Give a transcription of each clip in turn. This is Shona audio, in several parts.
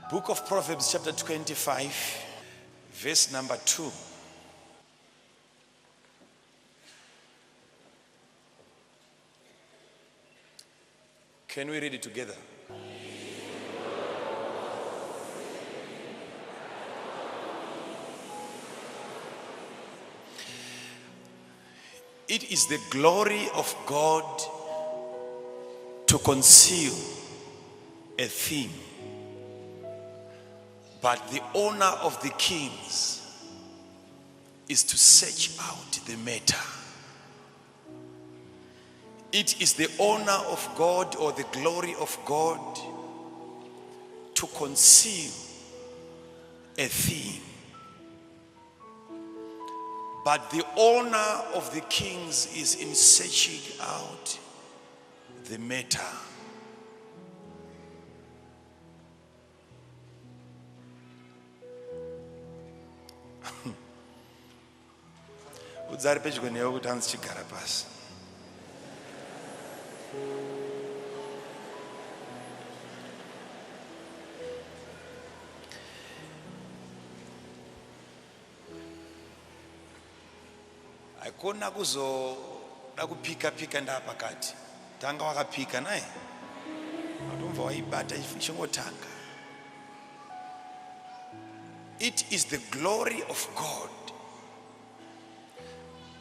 Book of Proverbs chapter 25 verse number 2. Can we read it together? It is the glory of God to conceal a thing, but the honor of the kings is to search out the matter. It is the honor of God or the glory of God to conceal a thing. But the honor of the kings is in searching out the matter. Udza ari pedyo newe kuti hanzi chigara pasi. Haikona kuzoda kupika pika ndaapakati. Tanga wakapika naye. Watomva waibata ichingotanga. It is the glory of God.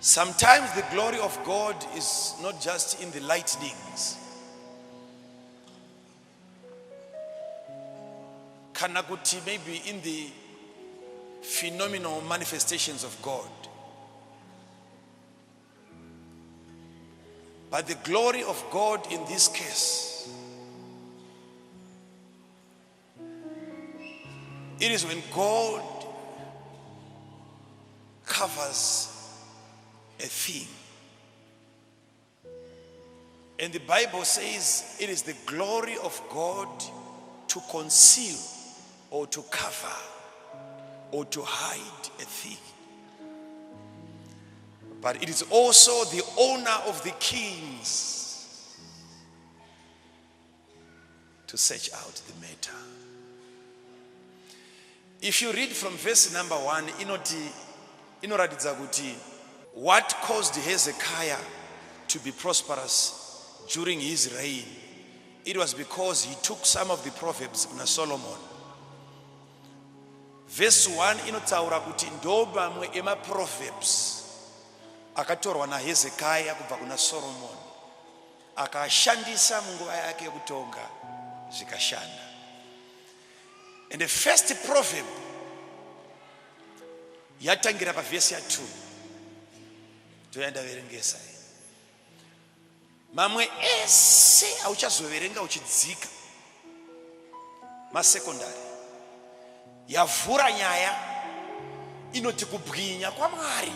Sometimes the glory of God is not just in the lightnings. Kana kuti maybe in the phenomenal manifestations of God. But the glory of God in this case, it is when God covers a thing. And the Bible says it is the glory of God to conceal or to cover or to hide a thing. But it is also the honor of the kings to search out the matter. If you read from verse number 1, inoti inoratidza kuti what caused Hezekiah to be prosperous during his reign, it was because he took some of the proverbs kuna Solomon. Verse 1 inotaura kuti ndo mamwe emaproverbs akatorwa naHezekiah kubva kuna Solomon akashandisa munguva yake yekutonga zvikashanda. And the first proverb yatangira pavhesi ya2 ndoyandaverengesa iyi. Mamwe ese auchazoverenga uchidzika masekondari yavhura nyaya inoti kubwinya kwaMwari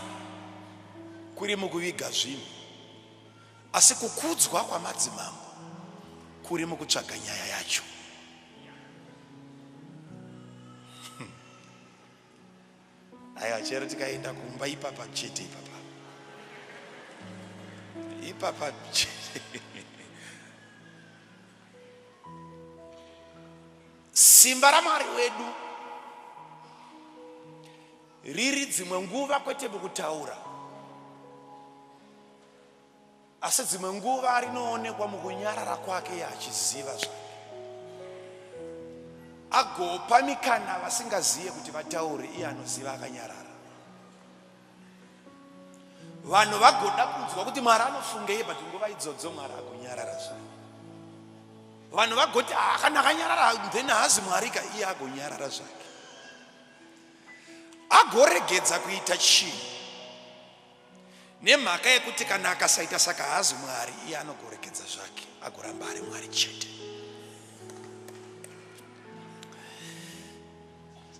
kuri mukuviga zvinhu asi kukudzwa kwamadzimambo kuri mukutsvaga nyaya yacho. Aiwa chero tikaenda kumba ipapa chete ipapa ipapa chete. Simba raMwari wedu riri dzimwe nguva kwete mukutaura Asi dzimwe nguva rinoonekwa mukunyarara kwake iye achiziva zvake, agopa mikana vasingaziye kuti vataure, iye anoziva akanyarara. Vanhu vagoda kunzwa kuti Mwari anofungei, but nguva idzodzo Mwari agonyarara zvake. Vanhu vagoti ah, kana akanyarara then haazi Mwari ka, iye agonyarara zvake, agoregedza kuita chinhu Nemhaka yekuti kana akasaita saka haazi Mwari, iye anogorekedza zvake agoramba ari Mwari chete.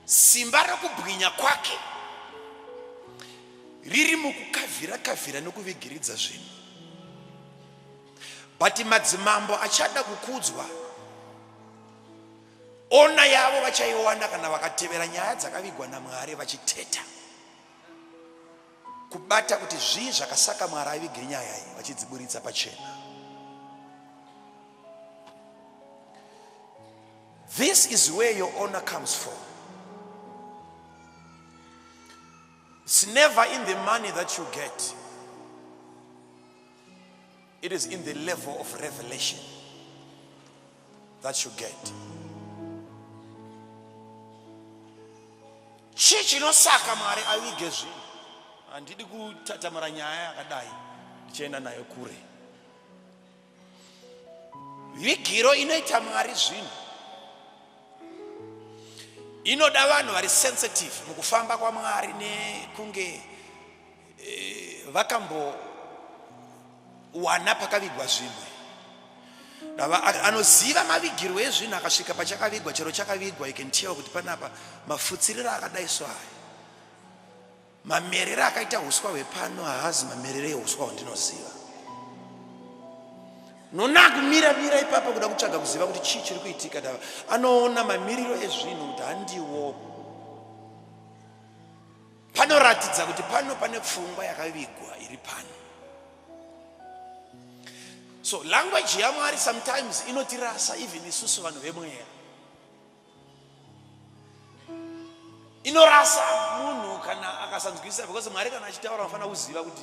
Simba rokubwinya kwake riri mukukavhira kavhira nokuvigiridza zvinhu. But madzimambo achada kukudzwa, ona yavo vachaiwana kana vakatevera nyaya dzakavigwa naMwari vachiteta. Kubata kuti zvii zvakasaka Mwari avige nyaya iyi vachidziburitsa pachena. This is where your honor comes from. It's never in the money that you get. It is in the level of revelation that you get. Chii chinosaka Mwari avige zvinhu? Handidi kutatamura nyaya yakadai ndichienda nayo kure. Vigiro inoita Mwari zvinhu inoda vanhu vari sensitive mukufamba kwaMwari nekunge eh, vakambowana pakavigwa zvimwe. Anoziva mavigirwo ezvinhu akasvika pachakavigwa, chero chakavigwa you can tell kuti panapa mafutsiriro akadai so aya Mamerere akaita huswa hwepano haazi mamerere ehuswa hwandinoziva. Nona kumira mira ipapa kuda kutsvaga kuziva kuti chii chiri kuitika dava. Anoona mamiriro ezvinhu kuti handiwo. Panoratidza kuti pano pane pfungwa yakavigwa iri pano. So language yaMwari sometimes inotirasa even isusu vanhu vemweya. Inorasa munhu kana akasanzwisisa, because Mwari kana achitaura unofanira kuziva kuti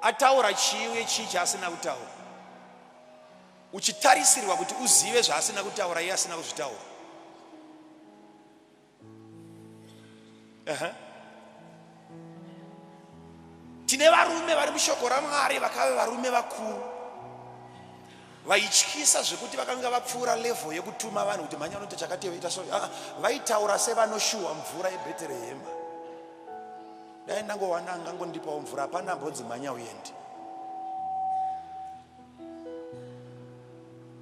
ataura chii uye chii chaasina kutaura, uchitarisirwa kuti uzive zvaasina kutaura iye asina kuzvitaura. Uh-huh. Tine varume vari mushoko raMwari vakave varume vakuru vaityisa zvekuti vakanga vapfuura level yekutuma vanhu kuti mhanya unoita chakati ita so. Ah, vaitaura sevanoshuwa mvura yeBheterehema. Dai ndangowana angangondipawo mvura, hapana ambonzi mhanya uende.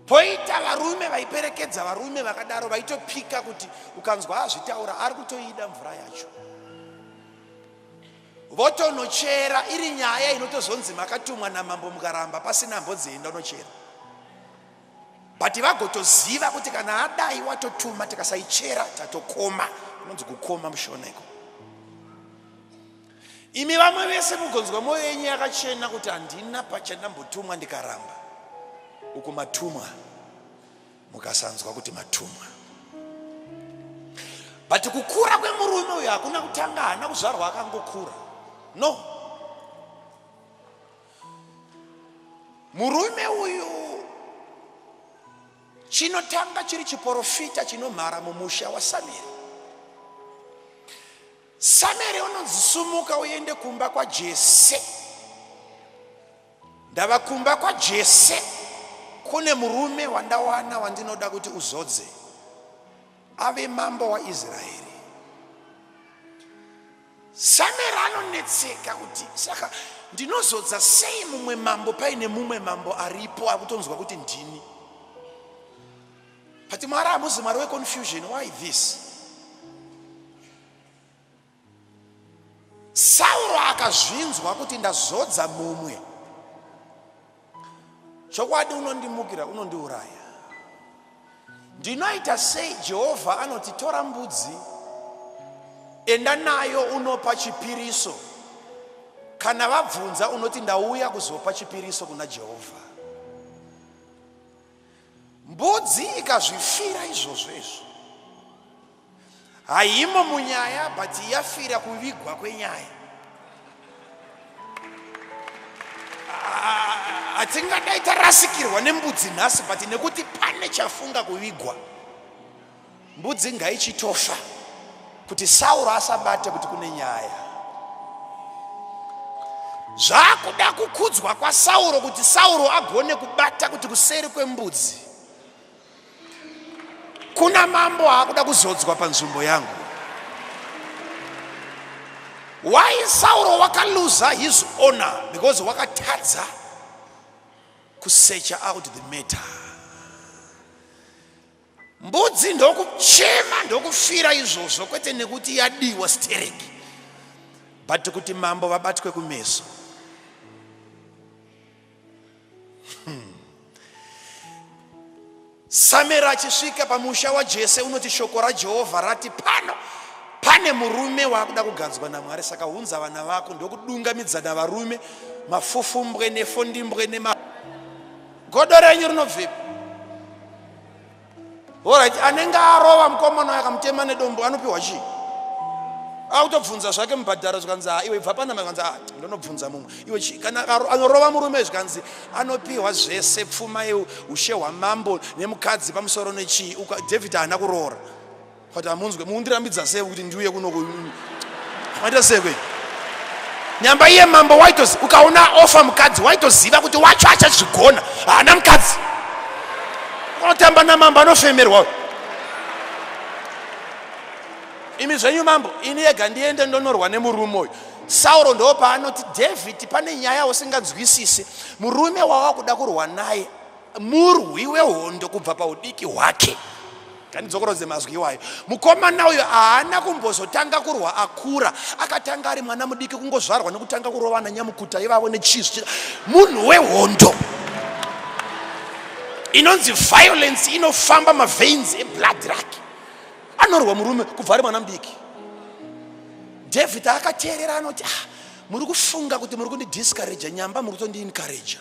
Poita varume vaiperekedza varume vakadaro vaitopika kuti ukanzwa azvitaura ari kutoida mvura yacho. Votonochera iri nyaya inotozonzi makatumwa namambo mukaramba pasina ambonzi enda unochera. But vagotoziva kuti kana adai watotuma tikasaichera tatokoma, kunonzi kukoma mushona iko. Imi vamwe vese mugonzwa mwoyo yenyu yakachena kuti handina pachandambotumwa ndikaramba. Uku matumwa mukasanzwa kuti matumwa. But kukura kwemurume uyu hakuna kutanga, haana kuzvarwa akangokura. No. Murume uyu chinotanga chiri chiporofita chinomhara mumusha waSameri. Samueri unonzi sumuka uende kumba kwaJese. Ndava kumba kwaJese kune murume wandawana wandinoda kuti uzodze ave mambo waIsraeri. Samueri anonetseka kuti saka ndinozodza sei mumwe mambo paine mumwe mambo aripo akutonzwa kuti ndini. But Mwari hamuzi Mwari weconfusion. Why this? Sauro akazvinzwa kuti ndazodza mumwe. Chokwadi unondimukira, unondiuraya. Ndinoita sei? Jehovha anoti tora mbudzi, enda nayo unopa chipiriso. Kana vabvunza unoti ndauya kuzopa chipiriso kuna Jehovha. Mbudzi ikazvifira izvozvo izvo haimo munyaya but yafira kuvigwa kwenyaya. Hatingadai tarasikirwa nembudzi nhasi but nekuti pane chafunga kuvigwa, mbudzi ngaichitofa kuti Sauro asabate kuti kune nyaya. Zvakuda kukudzwa kwaSauro kuti Sauro agone kubata kuti kuseri kwembudzi kuna mambo aakuda kuzodzwa panzvimbo yangu. Why Sauro wakaluza his honor? Because wakatadza kusearcha out the matter. Mbudzi ndokuchema ndokufira izvozvo kwete nekuti yadiwa stereki but kuti mambo vabatwe kumeso. Samueri achisvika pamusha waJese unoti shoko raJehovha rati pano pane murume waakuda kugadzwa naMwari, saka hunza vana vako. Ndokudungamidzana varume mafufumbwe nefondimbwe nema godo renyu rinobvepi? Alright, anenge arova mukomana uyo akamutema nedombo anopiwa chii? Akutobvunza zvake mubhadharo zvikanzi ah, iwe bva panama zvikanzi ah, ndonobvunza mumwe. Iwe chii? Kana anorova murume zvikanzi anopiwa zvese pfuma yeushe hwamambo nemukadzi pamusoro nechii. David haana kuroora. But hamunzwe mundirambidza sei kuti ndiuye kuno maita sei kwe nyamba iye mambo waitozi ukaona ofa mukadzi waitoziva kuti wacho achazvigona haana mukadzi unotamba namambo anofemerwa imi zvenyu mambo ini ega ndiende ndonorwa nemurume uyu sauro ndo paanoti david pane nyaya usinganzwisisi murume wawakuda kurwa naye murwi wehondo kubva paudiki hwake ngandidzokorodze mazwi iwayo mukomana uyo haana kumbozotanga kurwa akura akatanga ari mwana mudiki kungozvarwa nekutanga kurova nanyamukuta ivavo nechii munhu wehondo inonzi violence inofamba maveins eblood rake anorwa murume kubva ari mwana mudiki david akateerera anoti ah, muri kufunga kuti muri kundidiscouraja nyamba muri kutondiencouraja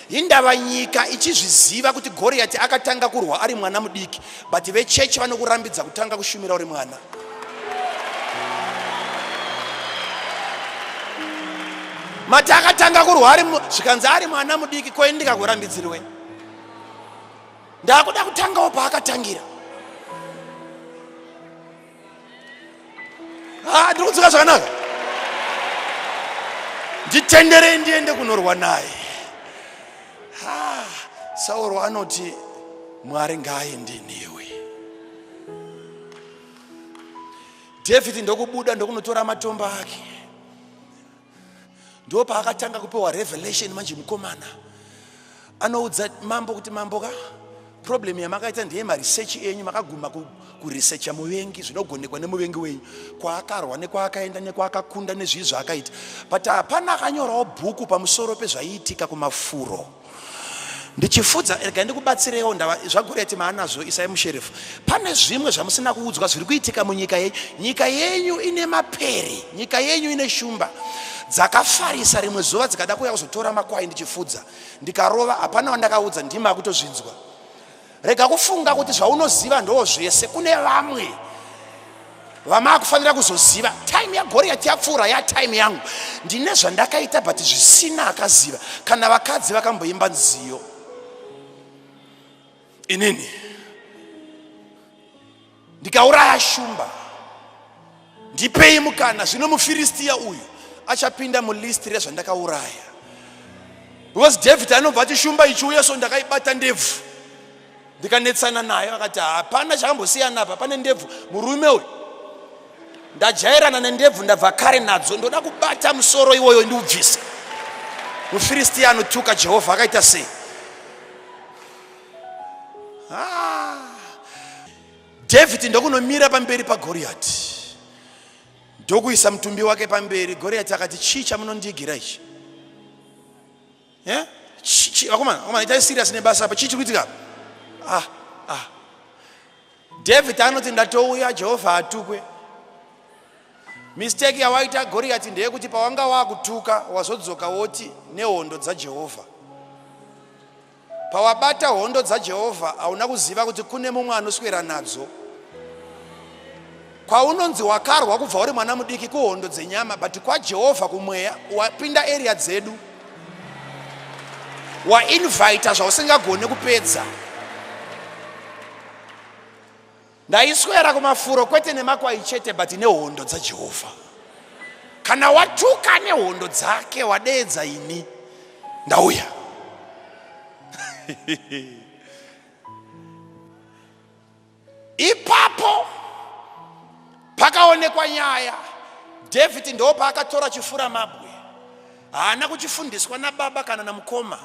Hindava nyika ichizviziva kuti Goriati akatanga kurwa ari mwana mudiki, but vechechi vanokurambidza kutanga kushumira uri mwana. Mati akatanga kurwa ari zvikanzi ari mwana mudiki, ko ini ndikakurambidzirwe? Ndakuda kutangawo paakatangira. Ah, ndiri kudzoka zvakanaka. Nditenderei ndiende kunorwa naye. Ah, Sauro anoti Mwari ngaaende newe. David ndokubuda ndokunotora matombo ake. Ndopaakatanga kupiwa revelation manje mukomana anoudza mambo kuti mambo ka problem yamakaita ndeye maresearch enyu makaguma kuresearcha muvengi zvinogonekwa nemuvengi wenyu kwaakarwa nekwaakaenda nekwaakakunda nezvii zvaakaita but hapana akanyorawo bhuku pamusoro pezvaiitika kumafuro ndichifudza rega ndikubatsirewo ndava zvagoreti maanazvo isai musherefu pane zvimwe zvamusina kuudzwa zviri kuitika munyika yenyu nyika yenyu ine mapere nyika yenyu ine shumba dzakafarisa rimwe zuva dzikada kuuya kuzotora makwai ndichifudza ndikarova hapana wandakaudza ndima akutozvinzwa rega kufunga kuti zvaunoziva ndoo zvese kune vamwe vamaakufanira kuzoziva time yagoriyati yapfuura yatime yangu ndine zvandakaita but zvisina akaziva kana vakadzi vakamboimba nziyo inini ndikauraya shumba ndipei mukana zvino mufiristiya uyu achapinda mulist rezvandakauraya because david anobva ati shumba ichiuya so ndakaibata ndebvu ndikanetsana nayo akati hapana chakambosiyana apa pane ndebvu murume uyu ndajairana nendebvu ndabva kare nadzo ndoda kubata musoro iwoyo ndiubvise mufiristiya anotuka jehovha akaita sei ah. David ndokunomira pamberi paGoriati ndokuisa mutumbi wake pamberi. Goriati akati, chii chamunondiigira ichi? Yeah? Vakomana, vakomana, itai serious nebasa apa. Chii chiri kuitika apa? Ah, ah. David anoti ndatouya, Jehovha atukwe. Mistake yawaita Goriati ndeyekuti pawanga wakutuka wazodzoka woti nehondo dzaJehovha. Pawabata hondo dzaJehovha hauna kuziva kuti kune mumwe anoswera nadzo. Kwaunonzi wakarwa kubva uri mwana mudiki kuhondo dzenyama but kwaJehovha kumweya wapinda area dzedu. Wainvita zvausingagone kupedza. Ndaiswera kumafuro kwete nemakwai chete but nehondo dzaJehovha. Kana watuka nehondo dzake wadeedza ini ndauya. Ipapo pakaonekwa nyaya. David ndopaakatora chifura mabwe. Haana kuchifundiswa nababa kana namukoma.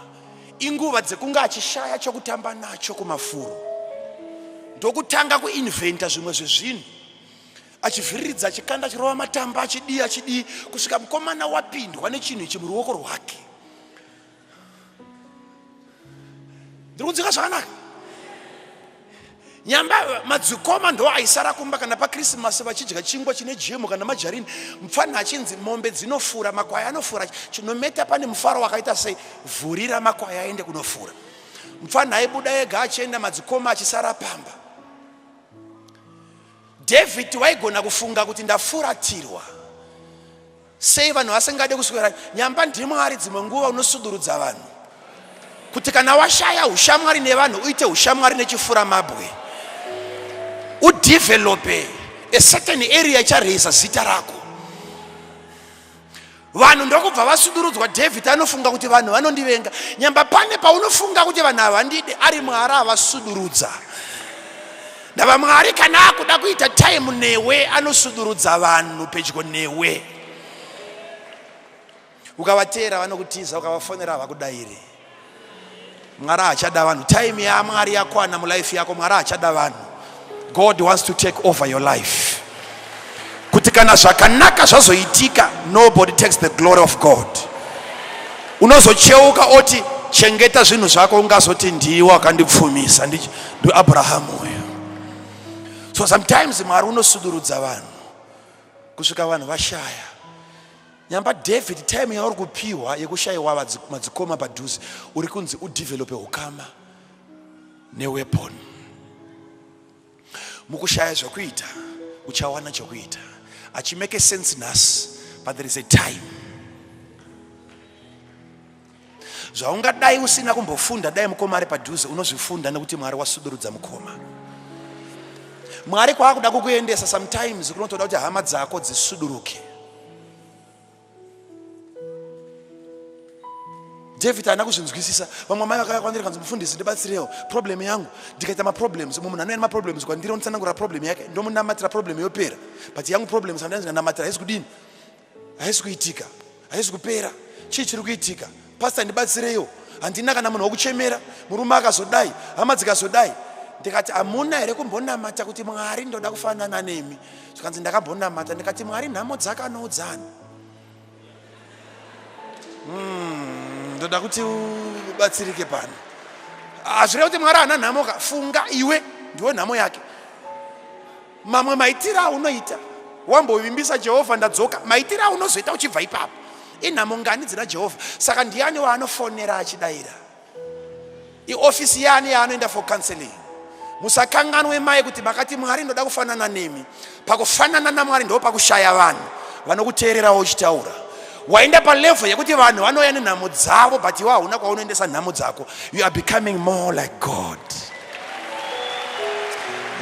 Inguva dzekunge achishaya chokutamba nacho kumafuro. Ndokutanga kuinventa zvimwe zvezvinhu. Achivhiriridza, achikanda, achirova matamba, achidii, achidii, kusvika mukomana wapindwa nechinhu ichi muruoko rwake. Ndiri kunzwika zvakanaka? Nyamba madzikoma ndo aisara kumba kana pakrisimasi vachidya chingwa chine jemu kana majarini mupfanha achinzi mombe dzinofura makwai anofura chinometa pane mufaro wakaita sei vhurira makwai aende kunofura Mupfanha aibuda ega achienda madzikoma achisara pamba. David waigona kufunga kuti ndafuratirwa. Sei vanhu vasingade kuswera nyamba ndiMwari dzimwe nguva unosudurudza vanhu. Kuti kana washaya ushamwari nevanhu uite ushamwari nechifura mabwe. Udevelope a certain area ichareisa zita rako. Vanhu ndokubva vasudurudzwa. David anofunga kuti vanhu vanondivenga. Nyamba pane paunofunga kuti vanhu havandide, ari Mwari avasudurudza. Ndava Mwari kana akuda kuita time newe anosudurudza vanhu pedyo newe. Ukavateera vanokutiza, ukavafonera havakudaire. Mwari haachada vanhu. Time yaMwari yakwana mulife yako. Mwari haachada vanhu. God wants to take over your life. Kuti kana zvakanaka zvazoitika, nobody takes the glory of God. Unozocheuka oti chengeta zvinhu zvako, ungazoti ndiwe wakandipfumisa, ndiAbrahamu uyu. So sometimes Mwari unosudurudza vanhu kusvika vanhu vashaya. Nyamba David, time yauri kupiwa yekushaiwa madzikoma padhuze, uri kunzi udevelope ukama neweapon. Mukushaya zvekuita uchawana chokuita. Achimake sense nhasi, but there is a time. Zvaungadai usina kumbofunda, dai mukoma ari padhuze, unozvifunda nekuti Mwari wasudurudza mukoma. Mwari kwaakuda kukuendesa sometimes kunotoda kuti hama dzako dzisuduruke. David haana kuzvinzwisisa. Vamwe mai vakauya kwandiri kanzi, mufundisi ndibatsirewo problem yangu. Ndikaita maproblems, mumwe munhu anouya nemaproblems kwandiri onditsanangura problem yake, ndomunamatira problem yopera. But yangu problem sometimes ndikanamatira haisi kudini, haisi kuitika, haisi kupera. Chii chiri kuitika? Pastor ndibatsireiwo, handina kana munhu wokuchemera, murume akazodai, hama dzikazodai. Ndikati hamuna here kumbonamata kuti Mwari ndoda kufanana nemi? Zvikanzi ndakambonamata. Ndikati Mwari nhamo dzakanoudzani? Ndoda kuti ubatsirike pano. Hazvirevi kuti Mwari haana nhamo ka. Funga iwe ndiwe nhamo yake. Mamwe maitiro aunoita, wambovimbisa Jehovha ndadzoka, maitiro aunozoita uchibva ipapo inhamo ngani dzina Jehovha? Saka ndiani waanofonera achidaira? Iofisi yani yaanoenda for counseling? Musakanganwe mai kuti makati Mwari ndoda kufanana nemi. Pakufanana naMwari ndo pakushaya vanhu vanokuteererawo uchitaura. Waenda palevel yekuti vanhu vanouya nenhamo dzavo, but iwe hauna kwaunoendesa nhamo dzako. You are becoming more like God.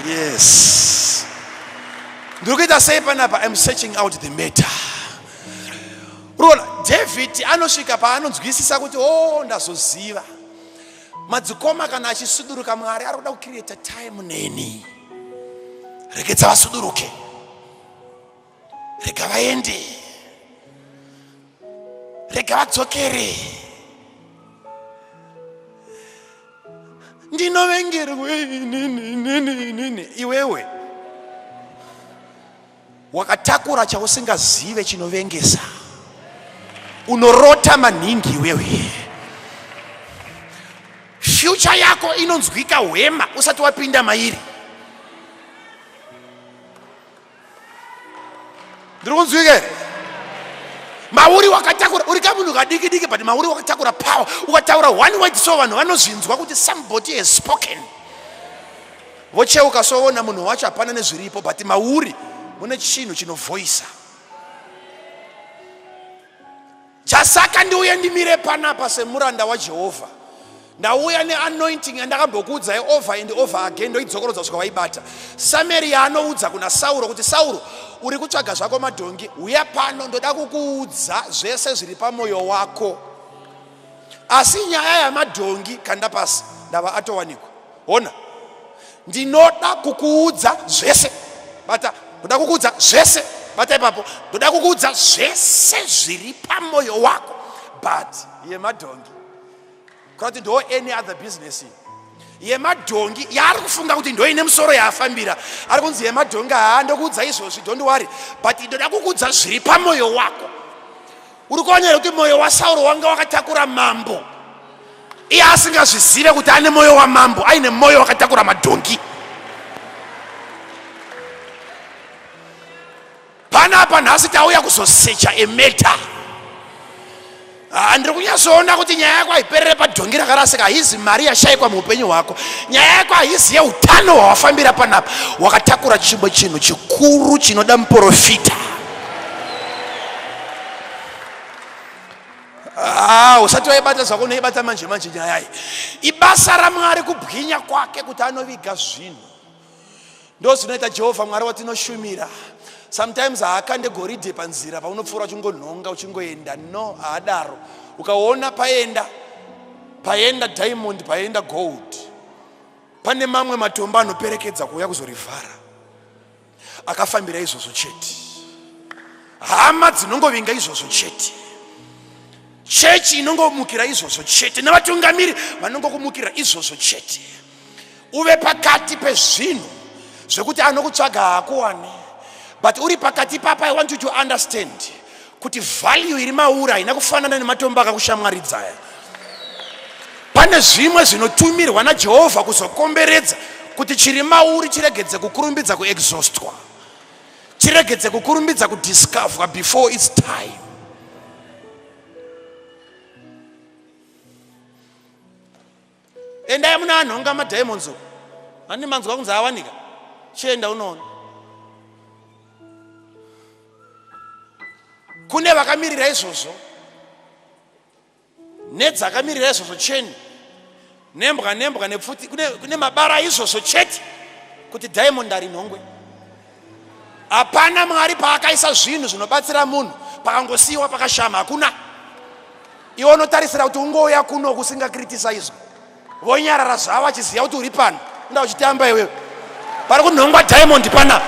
Yes. Ndiri kuita sei panapa? I'm searching out the matter. Unoona, David anosvika paanonzwisisa kuti oh, ndazoziva madzikoma kana achisuduruka, Mwari ari kuda kucreata time neni. Regedza vasuduruke, rega vaende, rega vadzokere. Ndinovengerwe inini, inini, inini. Iwewe wakatakura chausingazive chinovengesa. Unorota maningi iwewe. Future yako inonzwika hwema usati wapinda mairi. Ndiri kunzwika here? Mauri wakatakura, uri kamunhu kadiki diki, but mauri wakatakura power. Ukataura one word so vanhu vanozvinzwa kuti somebody has spoken. Vocheuka soona munhu wacho hapana nezviripo, but mauri mune chinhu chinovoisa. Chasaka ndiuye ndimire panapa semuranda waJehovha. Ndauya neanointing yandakambokuudzai over and over again, ndoidzokorodza kusvika waibata. Samueri yaanoudza kuna Sauro kuti Sauro, uri kutsvaga zvako madhongi, uya pano, ndoda kukuudza zvese zviri pamoyo wako. Asi nyaya yamadhongi kanda pasi, ndava atowanikwa. Hona, ndinoda kukuudza zvese. Bata, ndoda kukuudza zvese. Bata ipapo, ndoda kukuudza zvese zviri pamoyo wako. But yemadhongi, kuti ndo any other business yemadhongi yaari kufunga kuti ndo ine musoro yaafambira, ari kunzi yemadhongi, haa, ndokuudza izvozvi, don't worry, but ndoda kukuudza zviri pamoyo wako. Uri kuona here kuti moyo waSauro wanga wakatakura mambo, iye asingazvizive kuti ane moyo wamambo, aine moyo wakatakura madhongi. Panapa nhasi tauya kuzosecha a matter. Ah, ndiri kunyatsoona kuti nyaya yako haiperere padhongi rakarasika, haizi mari yashaikwa muupenyu hwako. Nyaya yako haizi yeutano hwawafambira panapa. Wakatakura chimwe chinhu chikuru chinoda muprofita. Ah, usati waibata zvako, unoibata manje manje nyaya iyi. Ibasa raMwari kubwinya kwake kuti anoviga zvinhu. Ndozvinoita Jehovha Mwari watinoshumira. Sometimes haakande goridhe panzira paunopfuura uchingonhonga uchingoenda. No, haadaro. Ukaona paenda paenda diamond, paenda gold, pane mamwe matombo anoperekedza kuuya kuzorivhara, akafambira izvozvo chete. Hama dzinongovinga izvozvo chete, chechi inongomukira izvozvo chete, nevatungamiri vanongokumukira izvozvo chete. Uve pakati pezvinhu zvekuti anokutsvaga haakuwane, but uri pakati papa. I want you to understand kuti value iri mauri haina kufanana nematombo akakushamwaridza aya. Pane zvimwe zvinotumirwa naJehovha kuzokomberedza kuti chiri mauri chiregedze kukurumbidza kuexhaustwa, chiregedze kukurumbidza kudiscoverwa before its time. Endai muna anhonga madiamonds uko, handi manzwa kunzi awanika, chienda unoona. Kune vakamirira izvozvo, nedzakamirira izvozvo cheni, nembwa nembwa nepfuti, kune, kune mabara izvozvo chete kuti diamond arinhongwe. Hapana Mwari paakaisa zvinhu zvinobatsira munhu pakangosiyiwa pakashama, hakuna. Iwe unotarisira kuti ungouya kuno kusingakritisaidzwa, vonyarara zvavo vachiziva kuti uri pano, unda uchitamba iwewe. Pari kunhongwa diamond panapa.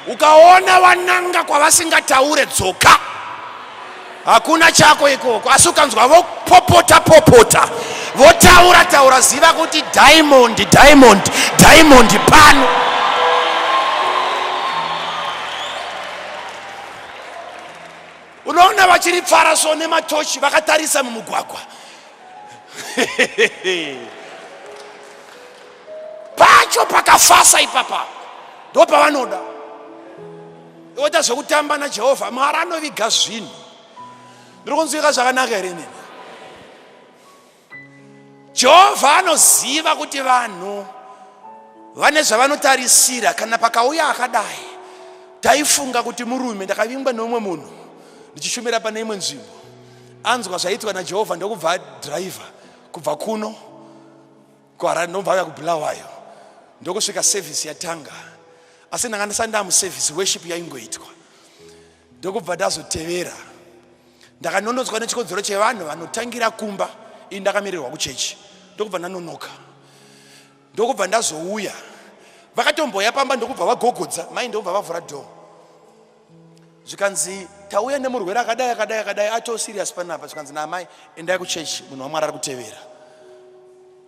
Ukaona wananga kwavasingataure, dzoka, hakuna chako ikoko. Asi ukanzwa vopopota popota, votaura taura, ziva kuti diamond, diamond, diamond pano. Unoona vachiri pfara so nematochi vakatarisa mumugwagwa pacho pakafasa ipapa, ndo pavanoda. Iwota zvekutamba naJehovha. Mwari anoviga zvinhu. Ndiri kunzwika zvakanaka here nini? Jehovha anoziva kuti vanhu vane zvavanotarisira. Kana pakauya akadai, taifunga kuti murume. Ndakavingwa neumwe munhu ndichishumira pane imwe nzvimbo, anzwa zvaiitwa naJehovha, ndokubva adhiraivha kubva kuno kuHarare, ndobva auya kuBulawayo, ndokusvika sevhisi yatanga, asi ndanga ndisati ndamusevhisi, worship yaingoitwa, ndokubva ndazotevera. Ndakanonotswa nechikonzero chevanhu vanotangira kumba, ini ndakamirirwa kuchechi, ndokubva ndanonoka, ndokubva ndazouya. Vakatomboya pamba, ndokubva vagogodza, mai ndokubva vavhura door, zvikanzi tauya nemurwere akadai akadai akadai, ato serious panapa. Zvikanzi naamai, endai kuchechi, munhu waMwari ari kutevera.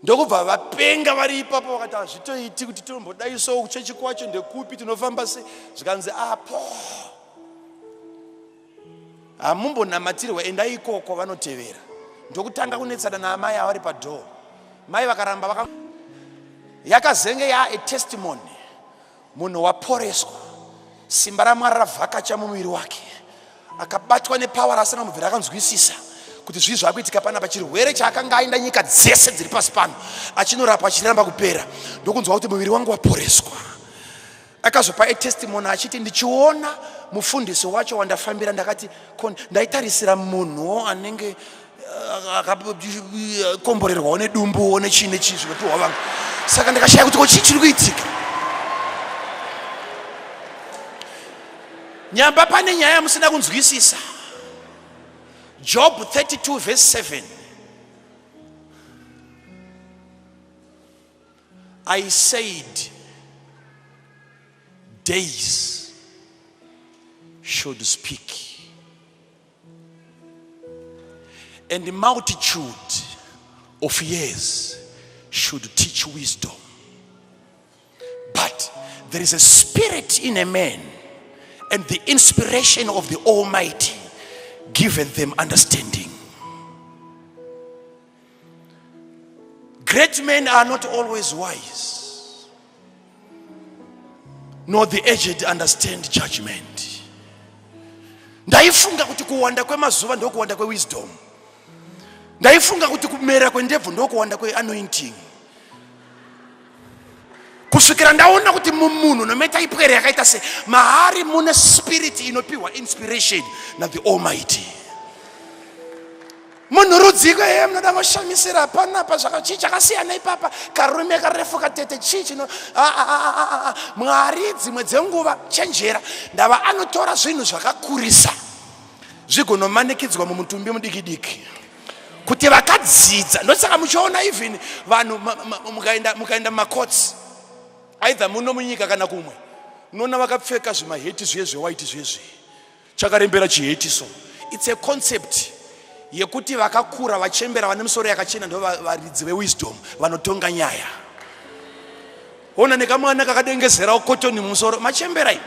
Ndokubva vapenga vari ipapo, vakati hazvitoiti kuti tombodai so, kuchechi kwacho ndekupi, tinofamba sei? Zvikanzi apo hamumbonamatirwa, endai ikoko vanotevera. Ndokutanga kunetsana naamai avari padhoo. Mai vakaramba vaka yakazenge yaa a testimony, munhu waporeswa, simba raMwari ravhakacha mumuviri wake, akabatwa nepower asina mubvira akanzwisisa kuti zvii zvakuitika panapa. Chirwere chaakanga aenda nyika dzese dziri pasi pano achinorapwa achiramba kupera, ndokunzwa kuti muviri wangu waporeswa. Akazopa etestimony achiti, ndichiona mufundisi wacho wandafambira, ndakati ndaitarisira munhuwo anenge akakomborerwawo nedumbuwo nechii nechii zvinopiwa vangu, saka ndakashaya kuti ko chii chiri kuitika. Nyamba pane nyaya yamusina kunzwisisa. Job 32 verse 7, I said days should speak and the multitude of years should teach wisdom. But there is a spirit in a man, and the inspiration of the Almighty giveth them understanding. Great men are not always wise, nor the aged understand judgment. Ndaifunga kuti kuwanda kwemazuva ndokuwanda kwewisdom. Ndaifunga kuti kumera kwendebvu ndokuwanda kweanointing. Kusvikira ndaona kuti mumunhu nometa ipwere yakaita se maari mune spirit inopiwa inspiration na the Almighty. Munhu rudziko heye munoda ngoshamisira panapa zvaka chii chakasiyana ipapa karume karefu katete chii chino Mwari dzimwe dzenguva chenjera ndava anotora zvinhu zvakakurisa zvigonomanikidzwa mumutumbi mudiki diki kuti vakadzidza. Ndosaka muchiona even vanhu mukaenda mumakotsi either muno munyika kana kumwe unoona vakapfeka zvimaheti zviye zvewaiti zviye zviye chakarembera chiheti. So it's a concept yekuti vakakura vachembera vane misoro yakachena ndo varidzi vewisdom vanotonga nyaya. Ona nekamwana kakadengezerawo kotoni mumusoro machembera iyi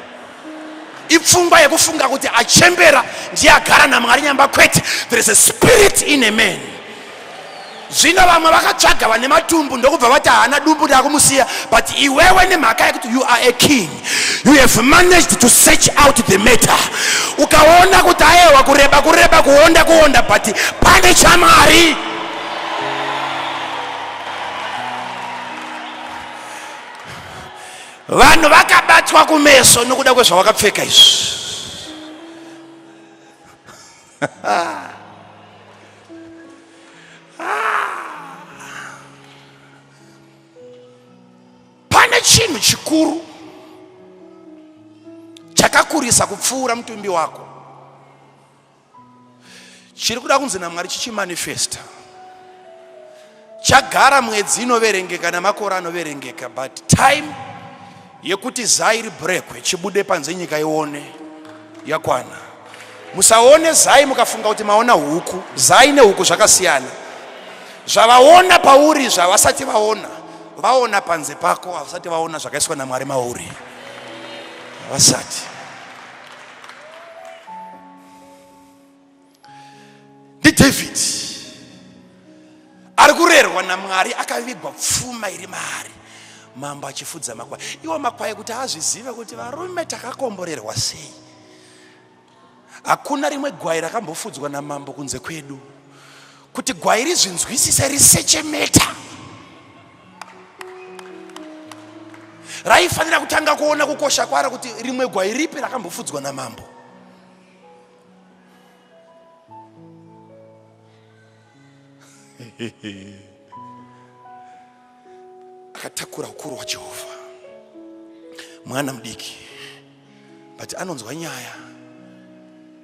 ipfungwa yekufunga kuti achembera ndiye agara naMwari nyamba kwete. There is a spirit in a man. Zvino vamwe vakatsvaga vane matumbu ndokubva vati haana dumbu ndakumusiya, but iwewe nemhaka yekuti you are a king, you have managed to search out the matter. Ukaona kuti ayewa kureba kureba kuonda kuonda, but pane chaMwari. Vanhu vakabatwa kumeso nokuda kwezvawakapfeka izvi. Pane chinhu chikuru chakakurisa kupfuura mutumbi wako chiri kuda kunzi naMwari chichimanifesta. Chagara mwedzi inoverengeka namakore anoverengeka, but time yekuti zai ribrekwe chibude panze nyika ione yakwana. Musaone zai mukafunga kuti maona huku. Zai nehuku zvakasiyana. Zvavaona pauri zvavasati vaona, vaona panze pako, havasati vaona zvakaiswa naMwari mauri. Havasati. NdiDavid ari kurerwa naMwari, akavigwa pfuma iri maari, mambo achifudza makwai. Iwo makwai kuti azvizive kuti varume takakomborerwa sei. Hakuna rimwe gwai rakambofudzwa namambo kunze kwedu. Kuti gwai rizvinzwisise risechemeta, raifanira kutanga kuona kukosha kwaro kuti rimwe gwai ripi rakambofudzwa namambo. Akatakura ukuru hwaJehovha, mwana mudiki, but anonzwa nyaya,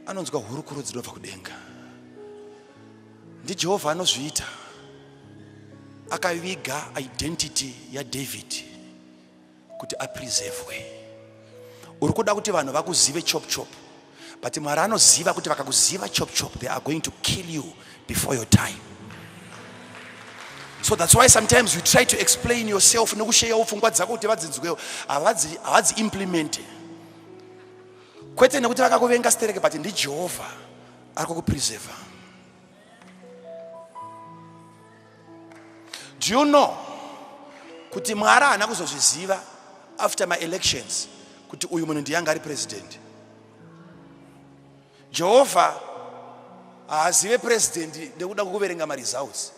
anonzwa hurukuro dzinobva kudenga. NdiJehovha anozviita. Akaviga identity yaDavid kuti apreservwe. Uri kuda kuti vanhu vakuzive chop chop, but Mwari anoziva kuti vakakuziva chop chop, they are going to kill you before your time. So that's why sometimes you try to explain yourself nokusheyawo pfungwa dzako kuti vadzinzwewo, havadzi implemente. Kwete nekuti vakakuvenga stereke, but ndiJehovha ari kukupreserva. Do you know kuti Mwari haana kuzozviziva after my elections kuti uyu munhu ndiye anga ari president? Jehovha haazive president nekuda kwekuverenga maresults.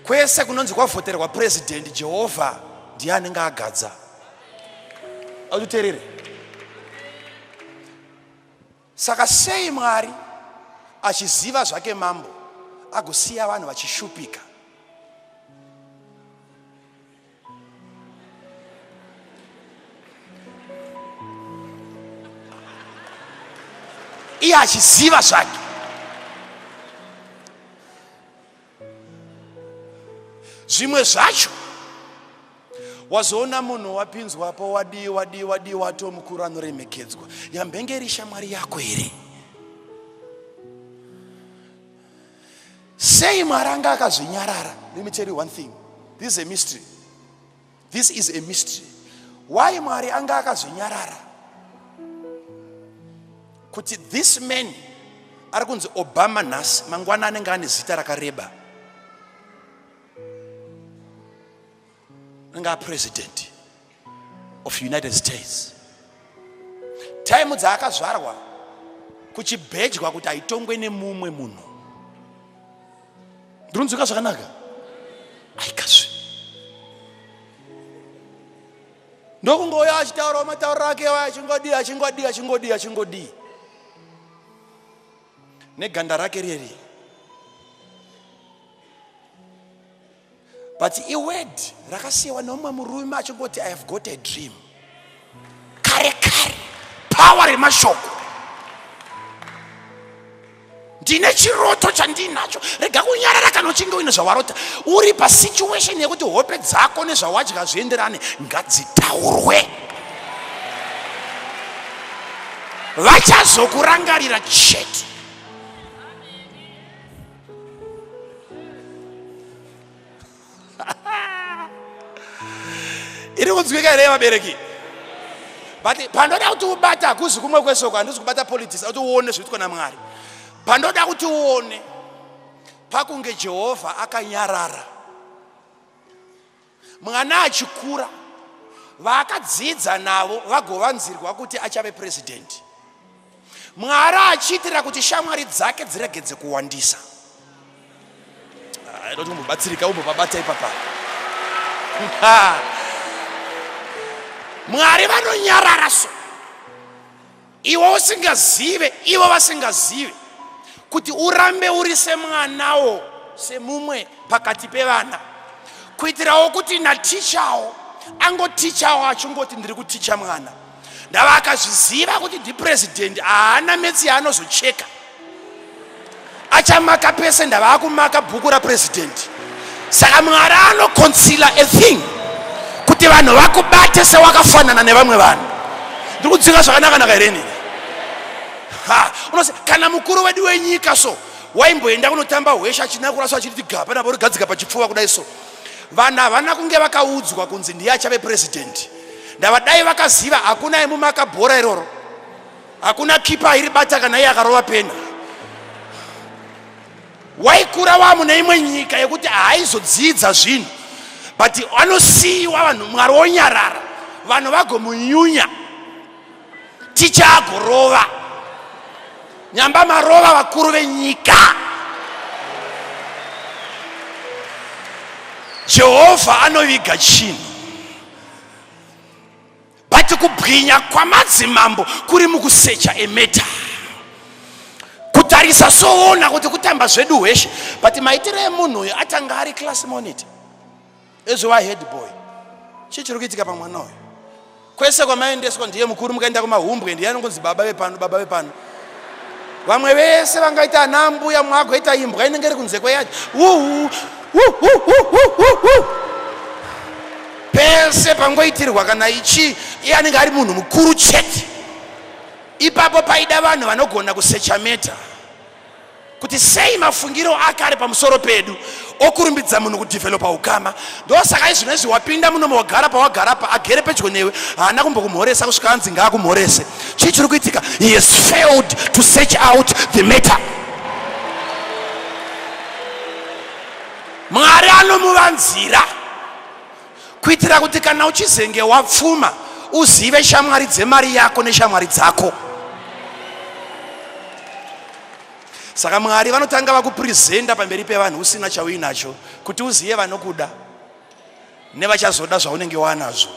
Kwese kunonzi kwavhoterwa president, Jehovha ndiye anenge agadza. Aututerere. Saka sei Mwari achiziva zvake mambo agosiya vanhu vachishupika? Iye achiziva zvake. Zvimwe zvacho wazoona munhu wapinzwapo, wadii wadii wadii, wato mukuru anoremekedzwa, yambenge iri shamwari yako here? Sei Mwari anga akazvinyarara? Let me tell you one thing, this is a mystery. This is a mystery. Why Mwari anga akazvinyarara kuti this man ari kunzi Obama nhasi, mangwana anenge ane zita rakareba, anenge apresident of United States? Taimu dzaakazvarwa kuchibhejwa kuti haitongwe nemumwe munhu. Ndinonzwika zvakanaka? Aikazve. Ndokungouya achitaurawo matauriro ake waya achingodii achingodii achingodii achingodii neganda rake reri. But iword rakasiyiwa neumwe murume achingoti I have got a dream. Kare kare power remashoko. Ndine chiroto chandinacho. Rega kunyarara kana uchinge uine zvawarota. Uri pasituation yekuti hope dzako nezvawadya zvienderane, ngadzitaurwe. Vachazokurangarira chete. Iri kunzwika here vabereki? But pandoda kuti ubata hakuzi kumwe kwesoko, handisi kubata politics, kuti uone zvinoitwa naMwari. Pandoda kuti uone pakunge Jehovha akanyarara, mwana achikura, vaakadzidza navo vagovanzirwa kuti achave president. Mwari achiitira kuti shamwari dzake dziregedze kuwandisa. Ah, Ndoti umbobatsirika umbopabata ipapa. Mwari vanonyarara so iwe usingazive, ivo vasingazive kuti urambe uri semwanawo semumwe pakati pevana, kuitirawo kuti natichawo angotichawo achingoti ndiri kuticha mwana. Ndava akazviziva kuti ndipresident, haana metsi yaanozocheka, achamaka pese, ndava akumaka bhuku rapresident. Saka Mwari anoconceala a thing kuti vanhu vakubate sewakafanana nevamwe vanhu. Ndiri kudzinga zvakanaka-naka here inini? Ha, unozi kana mukuru wedu wenyika so waimboenda kunotamba hwesha achinakura so achiti gapa navo rigadzika pachipfuva kudai so. Vanhu havana kunge vakaudzwa kunzi ndiye achave president. Ndava dai vakaziva hakuna aimumaka bhora iroro, hakuna kipa airibata kana iye akarova pena. Waikura wamune imwe nyika yekuti haaizodzidza zvinhu, but anosiyiwa vanhu, Mwari wonyarara, vanhu vagomunyunya, ticha agorova nyamba marova vakuru venyika. Jehovha anoviga chinhu, but kubwinya kwamadzimambo kuri mukusecha emeta, kutarisa soona kuti kutamba zvedu hweshe, but maitiro emunhu uyu atanga ari class monitor ezova head boy. Chii chiri kuitika pamwana uyu? Kwese kwamaendeswa ndiye mukuru, mukaenda kumahumbwe ndiye anongonzi baba vepano, baba vepano. Vamwe vese vangaita ana mbuya, mwagoita imbwa inenge iri kunze kweyadi. Pese pangoitirwa kana ichi, iye anenge ari munhu mukuru chete. Ipapo paida vanhu vanogona kusecha meta kuti sei mafungiro ake ari pamusoro pedu okurumbidza munhu kudhivhelopa ukama. Ndosaka izvino izvi wapinda muno wagara pawagara pa agere pedyo newe, haana kumbokumhoresa kusvika anzi ngaakumhorese. Chii chiri kuitika? He has failed to search out the matter. Mwari anomuvanzira kuitira kuti kana uchizenge wapfuma uzive shamwari dzemari yako neshamwari dzako. Saka Mwari vanotanga vakupresenta pamberi pevanhu usina chauinacho kuti uzive vanokuda nevachazoda zvaunenge wanazvo.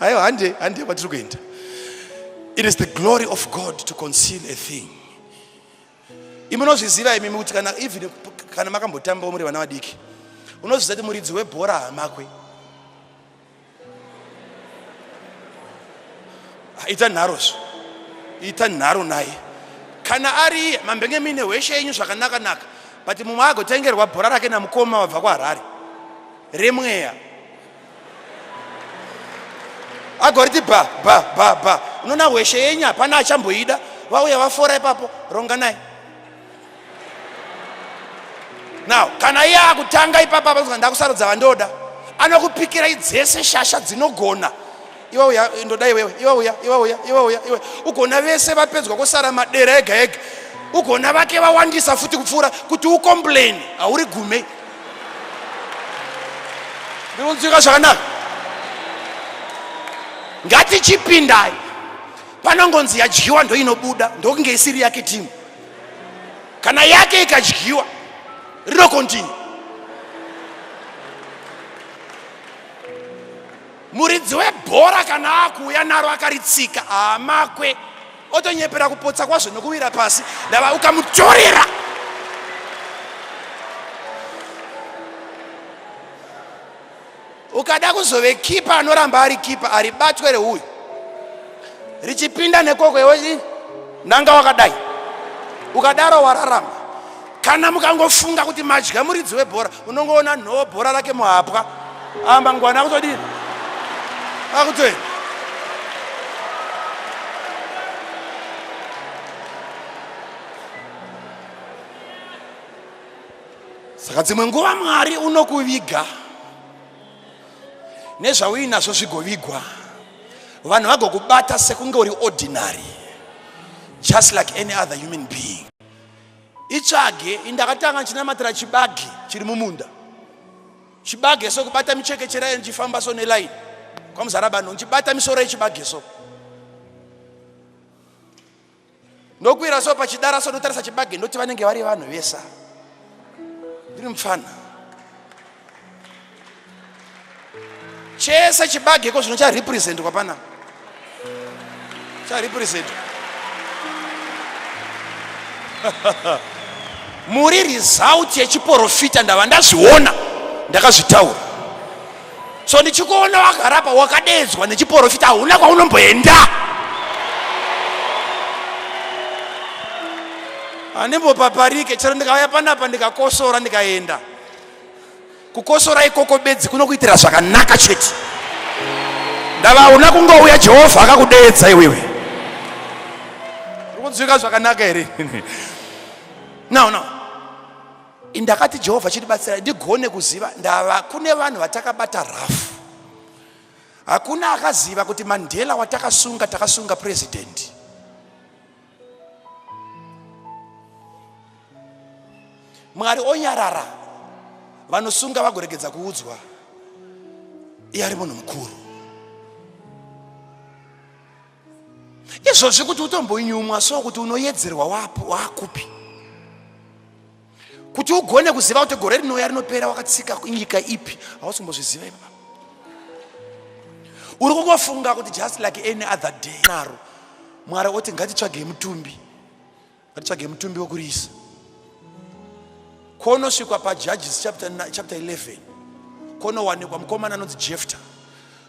Aiwa, hande hande kwatiri kuenda. It is the glory of God to conceal a thing. Imi munozviziva imimi kuti kana even kana makambotambawo muri vana vadiki, unozviziva kuti muridzi webhora hamakwe. Ita nharo zvo, ita nharo naye. Kana ari iye mambenge muine hweshe yenyu zvakanaka naka, but mumwe agotengerwa bhora rake namukoma wabva kuHarare remweya, agoriti ba ba ba ba, unoona hweshe yenyu hapana achamboida, vauya vafora ipapo, ronganai. Now kana iye akutanga ipapa apa ndakusarudza vandoda, anokupikirai dzese shasha dzinogona. Iwe uya ndoda iwewe, iwe uya, iwe uya, iwe uya, iwe ugona vese vapedzwa kusara madera ega ega, ugona vake vawandisa futi kupfuura kuti ucomplain hauri gume. Ndiri zvakanaka. Ngatichipindai. Panongonzi yadyiwa ndoinobuda ndokunge isiri yake timu. Kana yake ikadyiwa rinokontinue. Muridzi webhora kana akuuya naro akaritsika haamakwe otonyepera kupotsa kwazvo nokuwira pasi ndava ukamutorera ukada kuzove kipa anoramba ari kipa aribatwe reuyu richipinda nekoko iwe nanga wakadai ukadaro wararama kana mukangofunga kuti madya muridzi webhora unongoona nhoo bhora rake muhapwa amangwana akutodini akutoenda saka dzimwe nguva mwari unokuviga nezvauinazvo zvigovigwa vanhu vagokubata sekunge uri ordinary just like any other human being itsvage indakatanga ndichinamatira chibage chiri mumunda chibage so kubata michekechera yayo ndichifamba so nelaini kwamuzarabano ndichibata misoro yechibage so ndokwira so pachidara so ndotarisa chibage ndoti vanenge vari vanhu vesa ndiri mupfana chese chibage ko zvino charepresentwa pana charepresentwa muri result yechiporofita ndava ndazviona ndakazvitaura so ndichikuona wagarapa wakadeedzwa nechiporofita hauna kwaunomboenda handimbopaparike chero ndikauya panapa ndikakosora ndikaenda Kukosora ikoko bedzi kunokuitira zvakanaka chete. Ndava hauna kungouya Jehovha akakudeedza iwewe. Uri kunzwika zvakanaka here? No, no. Indakati Jehovha chitibatsira ndigone kuziva ndava kune vanhu vatakabata rafu. Hakuna akaziva kuti Mandela watakasunga takasunga president. Mwari onyarara vanosunga vagoregedza kuudzwa iye ari munhu mukuru izvozvi kuti utombonyumwa so kuti unoyedzerwa wakupi kuti ugone kuziva kuti gore rinouya rinopera wakatsika nyika ipi hausi kumbozviziva ipapa uri kungofunga kuti just like any other day naro mwari oti ngatitsvagei mutumbi Ngatitsvage mutumbi wekuriisa. Konosvikwa paJudges chapter, chapter 11 konowanikwa mukomana anonzi Jefta.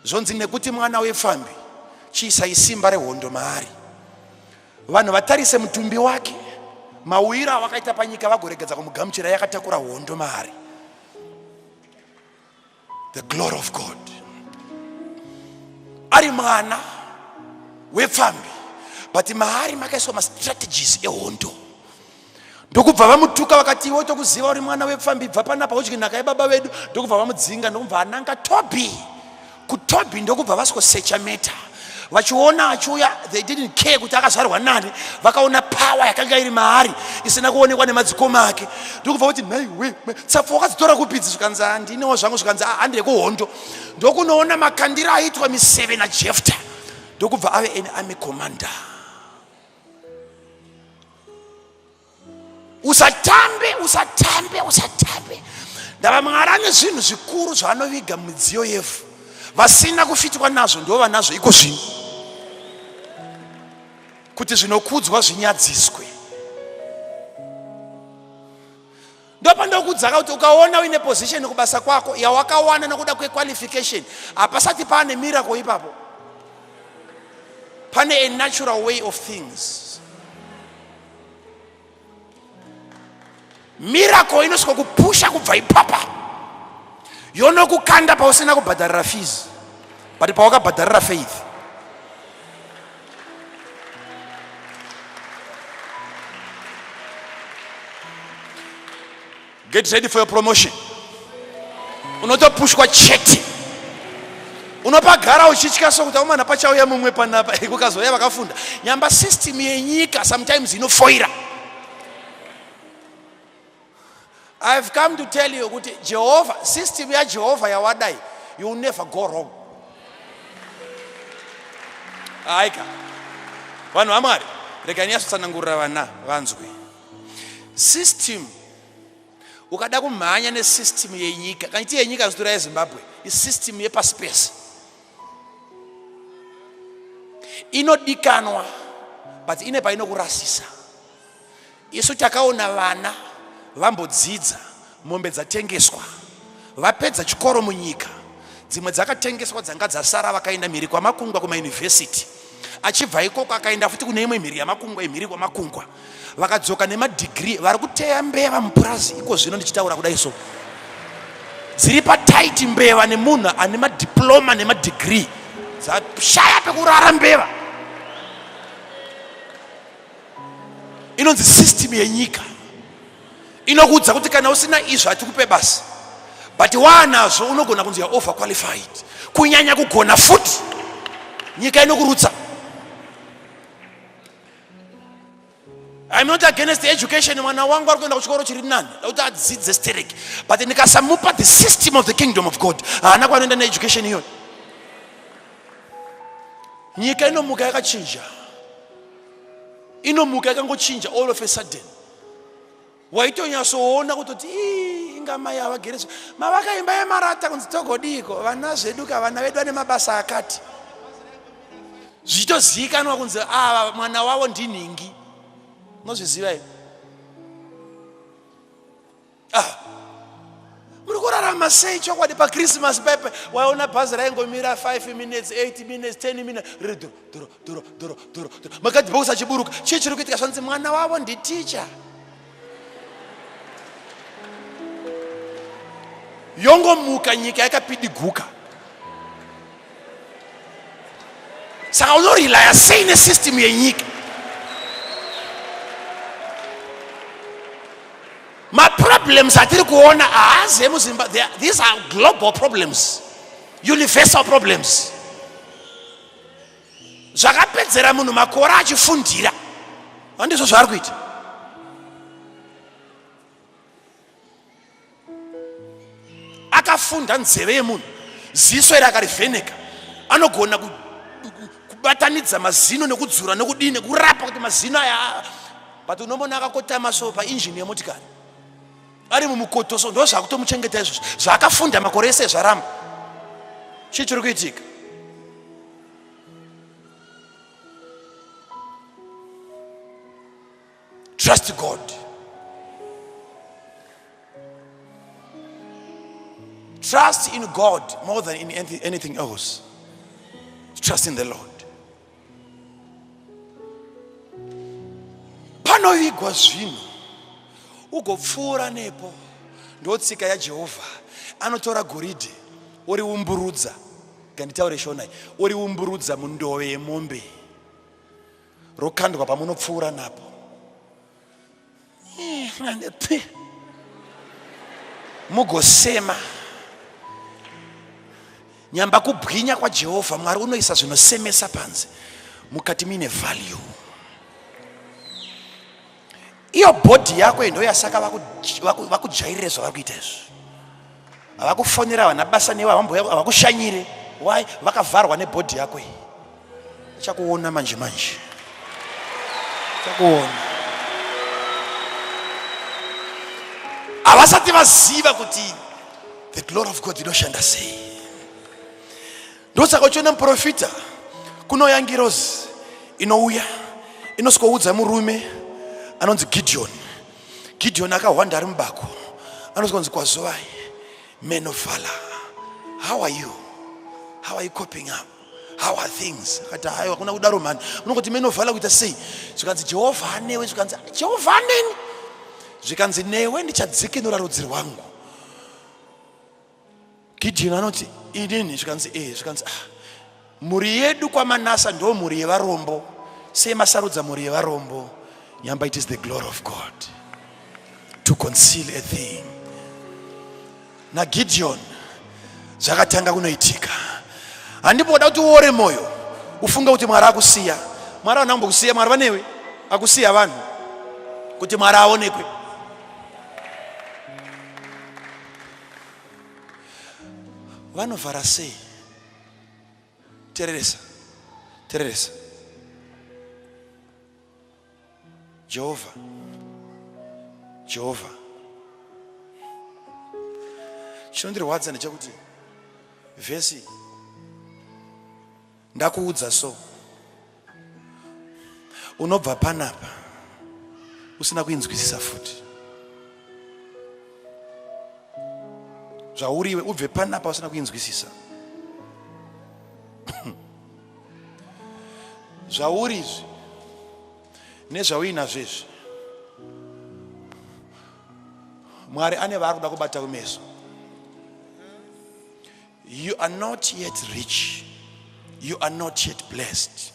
Zvonzi nekuti mwana wepfambi chiisai simba rehondo maari. Vanhu vatarise mutumbi wake mauyiro awakaita panyika vagoregedza kumugamuchira yakatakura hondo maari. The glory of God. Ari mwana wepfambi but maari makaiswa mastrategies ehondo ndokubva vamutuka vakati iwe tokuziva uri mwana wepfambi bva panapa udye nhaka yebaba vedu ndokubva vamudzinga ndokubva ananga tobi kutobi ndokubva vasikosecha meta vachiona achiuya they didn't care kuti akazvarwa nani vakaona power yakanga iri maari isina kuonekwa nemadzikoma ake ndokubva kuti nhaiwe tsapfu wakadzitora kupidzi zvikanzi handinewo zvangu zvikanzi handei kuhondo ndokunoona makandiro aitwa miseve najefta ndokubva ave an army commander Usatambe, usatambe, usatambe. Ndava Mwari ane zvinhu zvikuru zvaanoviga mumidziyo yevhu. Vasina kufitwa nazvo ndivo vanazvo iko zvino, kuti zvinokudzwa zvinyadziswe. Ndopandokudzaka kuti ukaona uine position kubasa kwako yawakawana nokuda kwequalification, hapasati paane miracle ipapo. Pane a natural way of things. Miracle inosvika kupusha kubva ipapa yonokukanda pausina kubhadharira fees but pawakabhadharira faith. Get ready for your promotion. Unotopushwa chete. Unopagara uchitya sokuti aumana pachauya mumwe panapa kukazouya vakafunda. Nyamba system yenyika sometimes inofoira. I've come to tell you kuti Jehovah, system yaJehovah yawadai You will never go wrong. Aika vanhu vaMwari, regai nyatsotsanangurira vana vanzwe. System, ukada kumhanya nesystem yenyika, kana iti yenyika zvitora yeZimbabwe, isystem yepasi pese inodikanwa, but ine painokurasisa. Isu takaona vana vambodzidza, mombe dzatengeswa, vapedza chikoro munyika, dzimwe dzakatengeswa, dzanga dzasara vakaenda mhiri kwamakungwa kumayunivhesiti. Achibva ikoko akaenda futi kune imwe mhiri yamakungwa, imhiri kwamakungwa, vakadzoka nemadhigiri, vari kuteya mbeva mupurazi iko zvino ndichitaura kudai. So dziri pataiti mbeva nemunhu ane madiploma nemadhigiri, dzashaya pekurara mbeva. Inonzi system yenyika inokuudza kuti kana usina izvo hatikupe basa, but waanazvo unogona kunzi yaover qualified, kunyanya kugona futi. Nyika inokurutsa. I'm not against education. Mwana wangu ari kuenda kuchikoro chiri nani, kuti adzidze sterek, but ndikasamupa the system of the kingdom of God, haana kwanoenda needucation iyoyo. Nyika inomuka yakachinja, inomuka yakangochinja all of a sudden. Waitonyatsoona kutoti, "Ii, inga mai havagereswa mavaka imba yemarata, kunzi togodiko vana zvedu ka, vana vedu vane mabasa akati," zvichitozivikanwa kunzi ava mwana wavo ndinhingi. Unozviziva iwe? Ah, muri kurarama sei chokwadi? PaChristmas pepe waiona bhazi raingomira 5 minutes, 8 minutes, 10 minutes, riri duro duro duro duro duro duro, makadhibhokisi achiburuka. Chii chiri kuitika? Zvanzi mwana wavo nditicha. Yongomuka nyika yakapidiguka. Saka unorilaya sei nesystem yenyika? Maproblems atiri kuona haazi emuZimbabwe. These are global problems, universal problems. Zvakapedzera munhu makore achifundira, handizvo zvaari kuita. Akafunda nzeve yemunhu, ziso iri akarivheneka, anogona kubatanidza mazino nekudzura nekudii nekurapa kuti mazino aya, but unomona akakotama so painjini yemotikari ari mumukoto. So ndo zvakutomuchengeta izvozvo zvaakafunda makore ese zvaramba. Chii chiri kuitika? Trust God. Trust in God more than in anything else. Trust in the Lord. Panovigwa zvinhu ugopfuura nepo, ndotsika yaJehovha. Anotora goridhe oriumburudza, nganditaure Shona, oriumburudza mundove yemombe, rokandwa pamunopfuura napo. Mugosema nyamba kubwinya kwaJehovha. Mwari unoisa zvinosemesa panze, mukati muine value. Iyo bhodhi yako ndo yasaka vakujairire zvavari kuita izvi. Havakufonera, havana basa newe, havakushanyire. Why? Vakavharwa nebhodhi yako iyi. Chakuona manje manje, chakuona. Havasati vaziva kuti the glory of God inoshanda sei. Ndosaka uchiona muprofita, kunouya ngirozi, inouya inosvikoudza murume anonzi Gideon. Gideon akahwanda ari mubako, anosvikonzi, "Kwazuvai, man of valor. How are you? How are you coping up? How are things?" Akati, "Haiwa, kuna kudaro mhani. Unongoti man of valor kuita sei?" Zvikanzi, "Jehovha anewe." Zvikanzi, "Jehovha aneni?" Zvikanzi, "Newe ndichadzikinura rudzi rwangu." Gideon anoti, "Inini?" Zvikanzi, "E." Zvikanzi, "Ah, mhuri yedu kwaManasa ndo mhuri yevarombo. Sei masarudza mhuri yevarombo?" Nyamba it is the glory of God to conceal a thing. NaGideon zvakatanga kunoitika. Handimboda kuti uore mwoyo ufunge kuti Mwari akusiya. Mwari haana kumbokusiya. Mwari vanewe. Akusiya vanhu kuti Mwari aonekwe. Vanovhara sei? Tereresa, tereresa. Jehovha, Jehovha. Chinondirwadza ndechekuti vhesi ndakuudza so unobva panapa usina kuinzwisisa futi zvauriwe ubve panapa usina kuinzwisisa zvauri izvi nezvauinazvo izvi Mwari ane vaari kuda kubata kumeso. You are not yet rich. You are not yet blessed.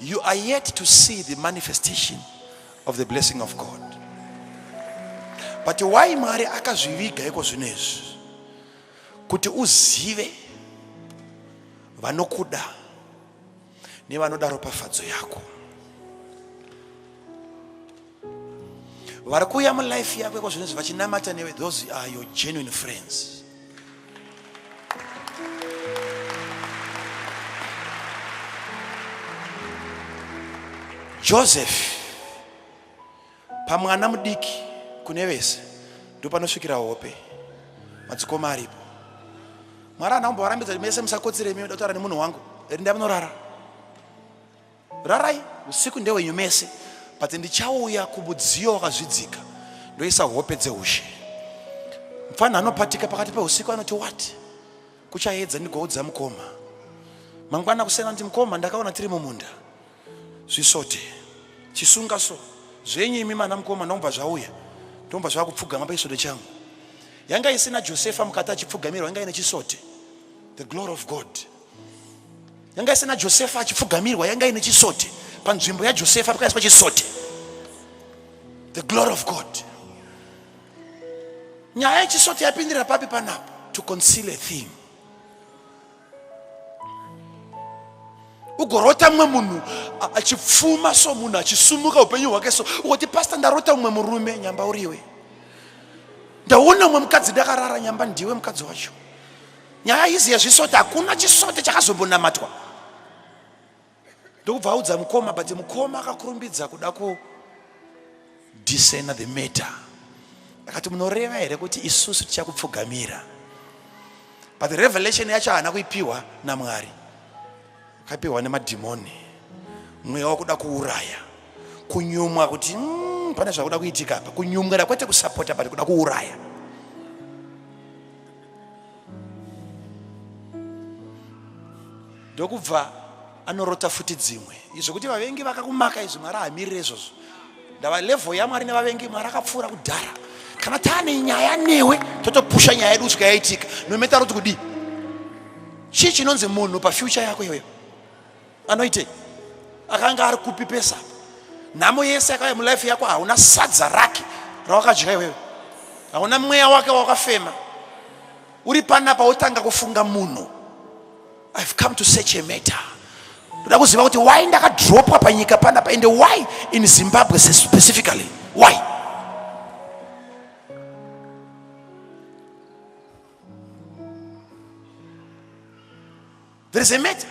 You are yet to see the manifestation of the blessing of God. But why Mwari akazviviga iko zvino izvi? Kuti uzive vanokuda nevanoda ropafadzo yako. Vari kuuya mulife yako iko zvino izvi vachinamata newe, those are your genuine friends. Joseph pamwana mudiki kune vese ndopanosvikira hope madzikoma aripo. Mwari haana kumbovarambidza kuti mese musakotsire imi ndotaura nemunhu wangu rinda munorara. Rarai usiku ndewenyu mese but ndichauya kumudziyo wakazvidzika ndoisa hope dzeushe. Mfana anopatika pakati peusiku anoti what? Kuchaedza ndigoudza mukoma. Mangwana kuseni anoti mukoma ndakaona tiri mumunda. Zvisote. Chisunga so. Zvenyu imi mana mukoma ndomva zvauya. Ndomva zvakupfugama pachisote changu. Yanga isina Josefa mukati achipfugamirwa yanga ine chisote. The glory of God. Yanga isina Josefa achipfugamirwa yanga ine chisote. Panzvimbo yaJosefa pakaiswa chisote. The glory of God. Nyaya yechisote yapindira papi panapa? To conceal a thing. Ugorota mumwe munhu achipfuma so munhu achisumuka upenyu hwake so ugoti pastor ndarota mumwe murume nyamba uriwe. Ndaona mumwe mukadzi ndakarara nyamba ndiwe mukadzi wacho. Nyaya izi yezvisote hakuna chisote chakazombonamatwa. Ndokubva audza mukoma but mukoma akakurumbidza kuda ku discerner the matter. Akati munoreva here kuti isusu tichakupfugamira? But the revelation yacho haana kuipiwa naMwari. Akapiwa nemadhimoni. Mweya wakuda kuuraya. Kunyumwa kuti pane zvakuda kuitika apa. Kunyumwira kwete kusapota but kuda kuuraya. Ndokubva anorota futi dzimwe. Izvo kuti vavengi vakakumaka izvi Mwari haamirire izvozvo. Ndava level yaMwari nevavengi Mwari akapfuura kudhara. Kana taane nyaya newe totopusha nyaya yedu kusvika yaitika. No matter kuti kudii. Chii chinonzi munhu pafuture yako iyoyo? Anoitei? Akanga ari kupi pesa? Nhamo yese yakauya mulife yako hauna sadza rake rawakadya iwewe. Hauna mweya wake wawakafema. Uri panapa wotanga kufunga munhu. I've come to search a matter. Ndoda kuziva kuti why ndakadropwa panyika panapa and why in Zimbabwe specifically. Why? There is a matter.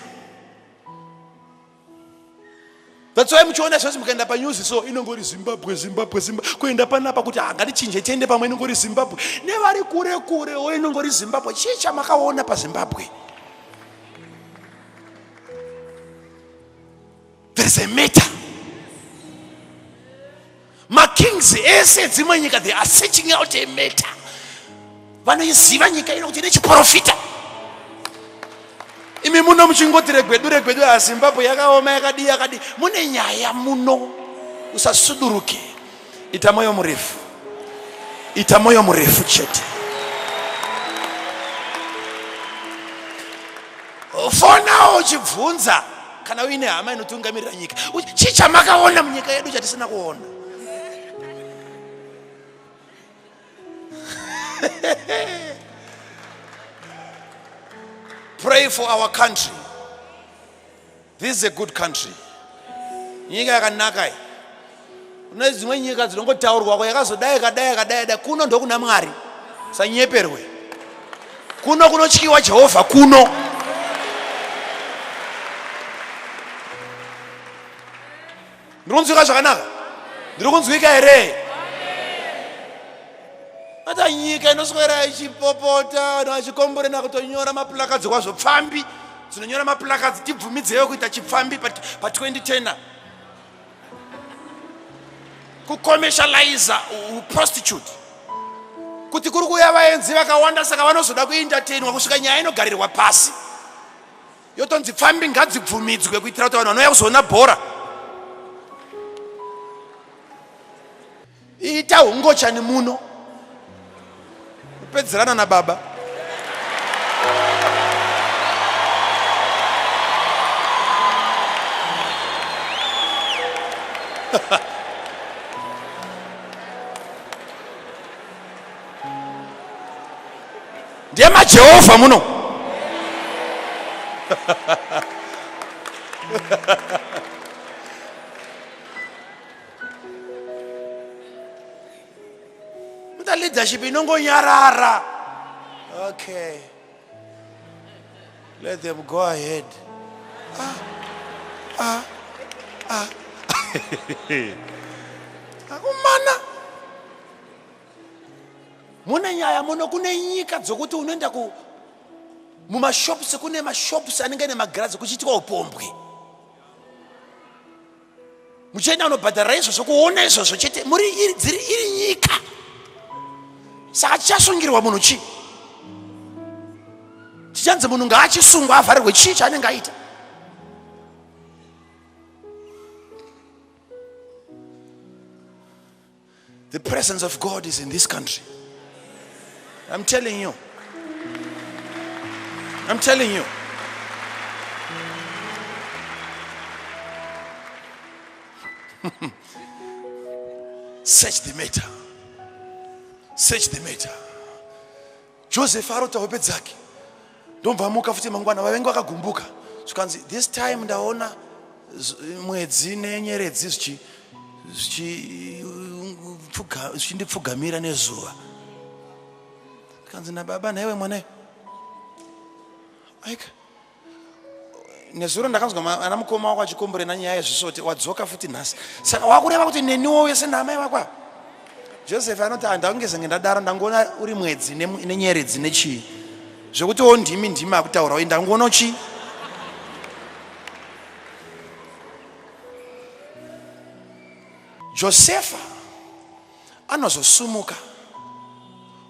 That's why muchiona zvose mukaenda panews so inongori Zimbabwe Zimbabwe Zimbabwe kuenda panapa kuti hangatichinje tiende pamwe inongori Zimbabwe nevari kure kure o inongori Zimbabwe. Chii chamakaona paZimbabwe? There is a matter. Makings ese edzimwe nyika they are searching out a matter. Vanoiziva nyika ino kuti ine chiprofita. Imi muno muchingoti regwedu regwedu ya Zimbabwe yakaoma yakadii yakadii. Mune nyaya muno. Usasuduruke. Ita moyo murefu. Ita moyo murefu chete. Fonawo uchibvunza kana uine hama inotungamirira nyika. Chii chamakaona munyika yedu chatisina kuona? Pray for our country. This is a good country. Nyika yakanaka iyi. Kune dzimwe nyika dzinongotaurwa ko yakazodai yakadai yakadai yakadai. Kuno ndokuna Mwari. Sanyeperwe. Kuno kunotyiwa Jehovha kuno. Ndiri kunzwika zvakanaka? Ndiri kunzwika here? Ata nyika inoswera ichipopota vanhu vachikomborena kutonyora maplakadzi kwazvo pfambi dzinonyora maplakadzi tibvumidzeyo kuita chipfambi pa 2010 kucommercializa uprostitute kuti kuri kuuya vaenzi vakawanda saka vanozoda kuentertainwa kusvika nyaya inogarirwa pasi yotonzi pfambi ngadzibvumidzwe kuitira kuti vanhu vanouya kuzoona bhora ita hungochani muno kupedzerana nababa ndiye majehovha muno muta leadership inongonyarara okay let them go ahead ah, ah, ah. akumana mune nyaya muno kune nyika dzokuti unoenda ku mumashops kune mashops anenge ane magirazi kuchiitwa upombwe muchienda unobhadharira izvozvo kuona izvozvo chete muri iri dziri iri nyika saka chichasungirwa munhu chii chichanzi munhu ngaachisungwa avharirwe chii chaanenge aita The presence of God is in this country. I'm telling you. I'm telling you. Search the matter. Search the matter. Joseph arota hope dzake ndobva amuka futi mangwana vavengi vakagumbuka zvikanzi this time ndaona mwedzi nenyeredzi zvichindipfugamira nezuva zvikanzi nababa nhaiwe mwana aika nezuro ndakanzwa ana mukoma wako achikomborena nyaya yezvisoti wadzoka futi nhasi saka wakureva kuti neniwo wese naamai vako ava joseph anoti handangezenge ndadaro ndangoona uri mwedzi nenyeredzi nechii zvekuti wo ndimi ndimi akutaura uye ndangoona chii josefa anozosumuka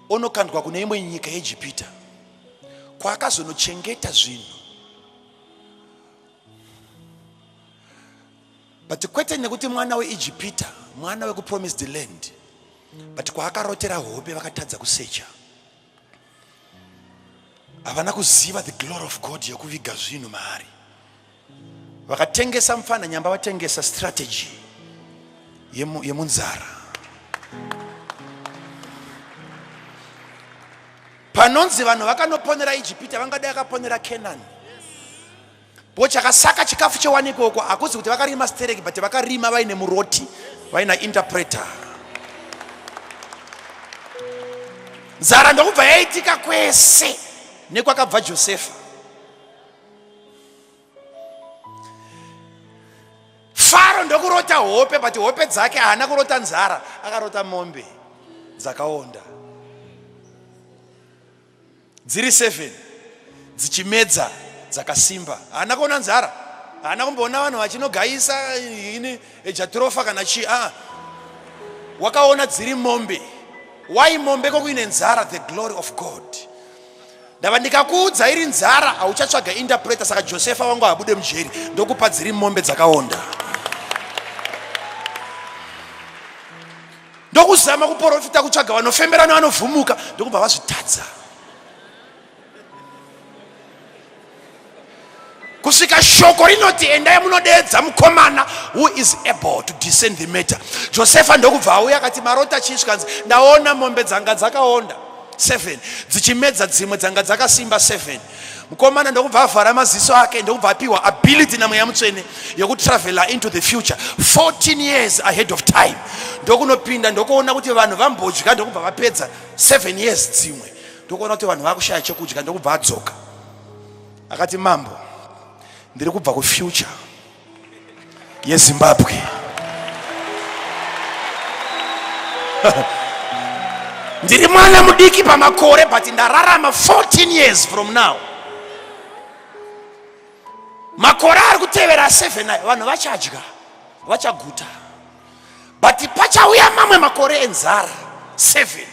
onokandwa kune imwe nyika yeijipita kwaakazonochengeta zvinhu but kwete nekuti mwana weijipita mwana wekupromised land but kwaakarotera hope vakatadza kusecha havana kuziva the glory of god yekuviga zvinhu maari vakatengesa mfana nyamba vatengesa strategy yemunzara panonzi vanhu vakanoponera ijipita vangadai akaponera kenani bo chakasaka chikafu chewanikwa uko hakuzi kuti vakarima stereki but vakarima vaine muroti vaina interpreter nzara ndokubva yaitika kwese nekwakabva josefa Faro ndokurota hope but hope dzake haana kurota nzara akarota mombe dzakaonda dziri 7 dzichimedza dzakasimba haana kuona nzara haana kumboona vanhu vachinogayisa ini ejatirofa kana chii aa wakaona dziri mombe why mombe kokuine nzara the glory of god ndava ndikakuudza iri nzara hauchatsvaga interpreter saka josefa wangu abude mujeri ndokupa dziri mombe dzakaonda ndokuzama kuporofita kutsvaga vanofembera nevanovhumuka ndokubva vazvitadza kusvika shoko rinoti endai munodeedza mukomana who is able to discern the matter josefa ndokubva auya akati marota chii zvikanzi ndaona mombe dzanga dzakaonda 7 dzichimedza dzimwe dzanga dzakasimba 7 mukomana ndokubva avhara maziso ake ndokubva apiwa ability namweya mutsvene yekutravela into the future 14 years ahead of time ndokunopinda ndokuona kuti vanhu vambodya ndokubva vapedza 7 years dzimwe. Ndokuona kuti vanhu vakushaya chekudya, ndokubva adzoka. Akati, mambo, ndiri kubva kufuture yeZimbabwe. Ndiri mwana mudiki pamakore, but ndararama 14 years from now. Makore ari kutevera 7 ayo vanhu vachadya, vachaguta, but pachauya mamwe makore enzara 7.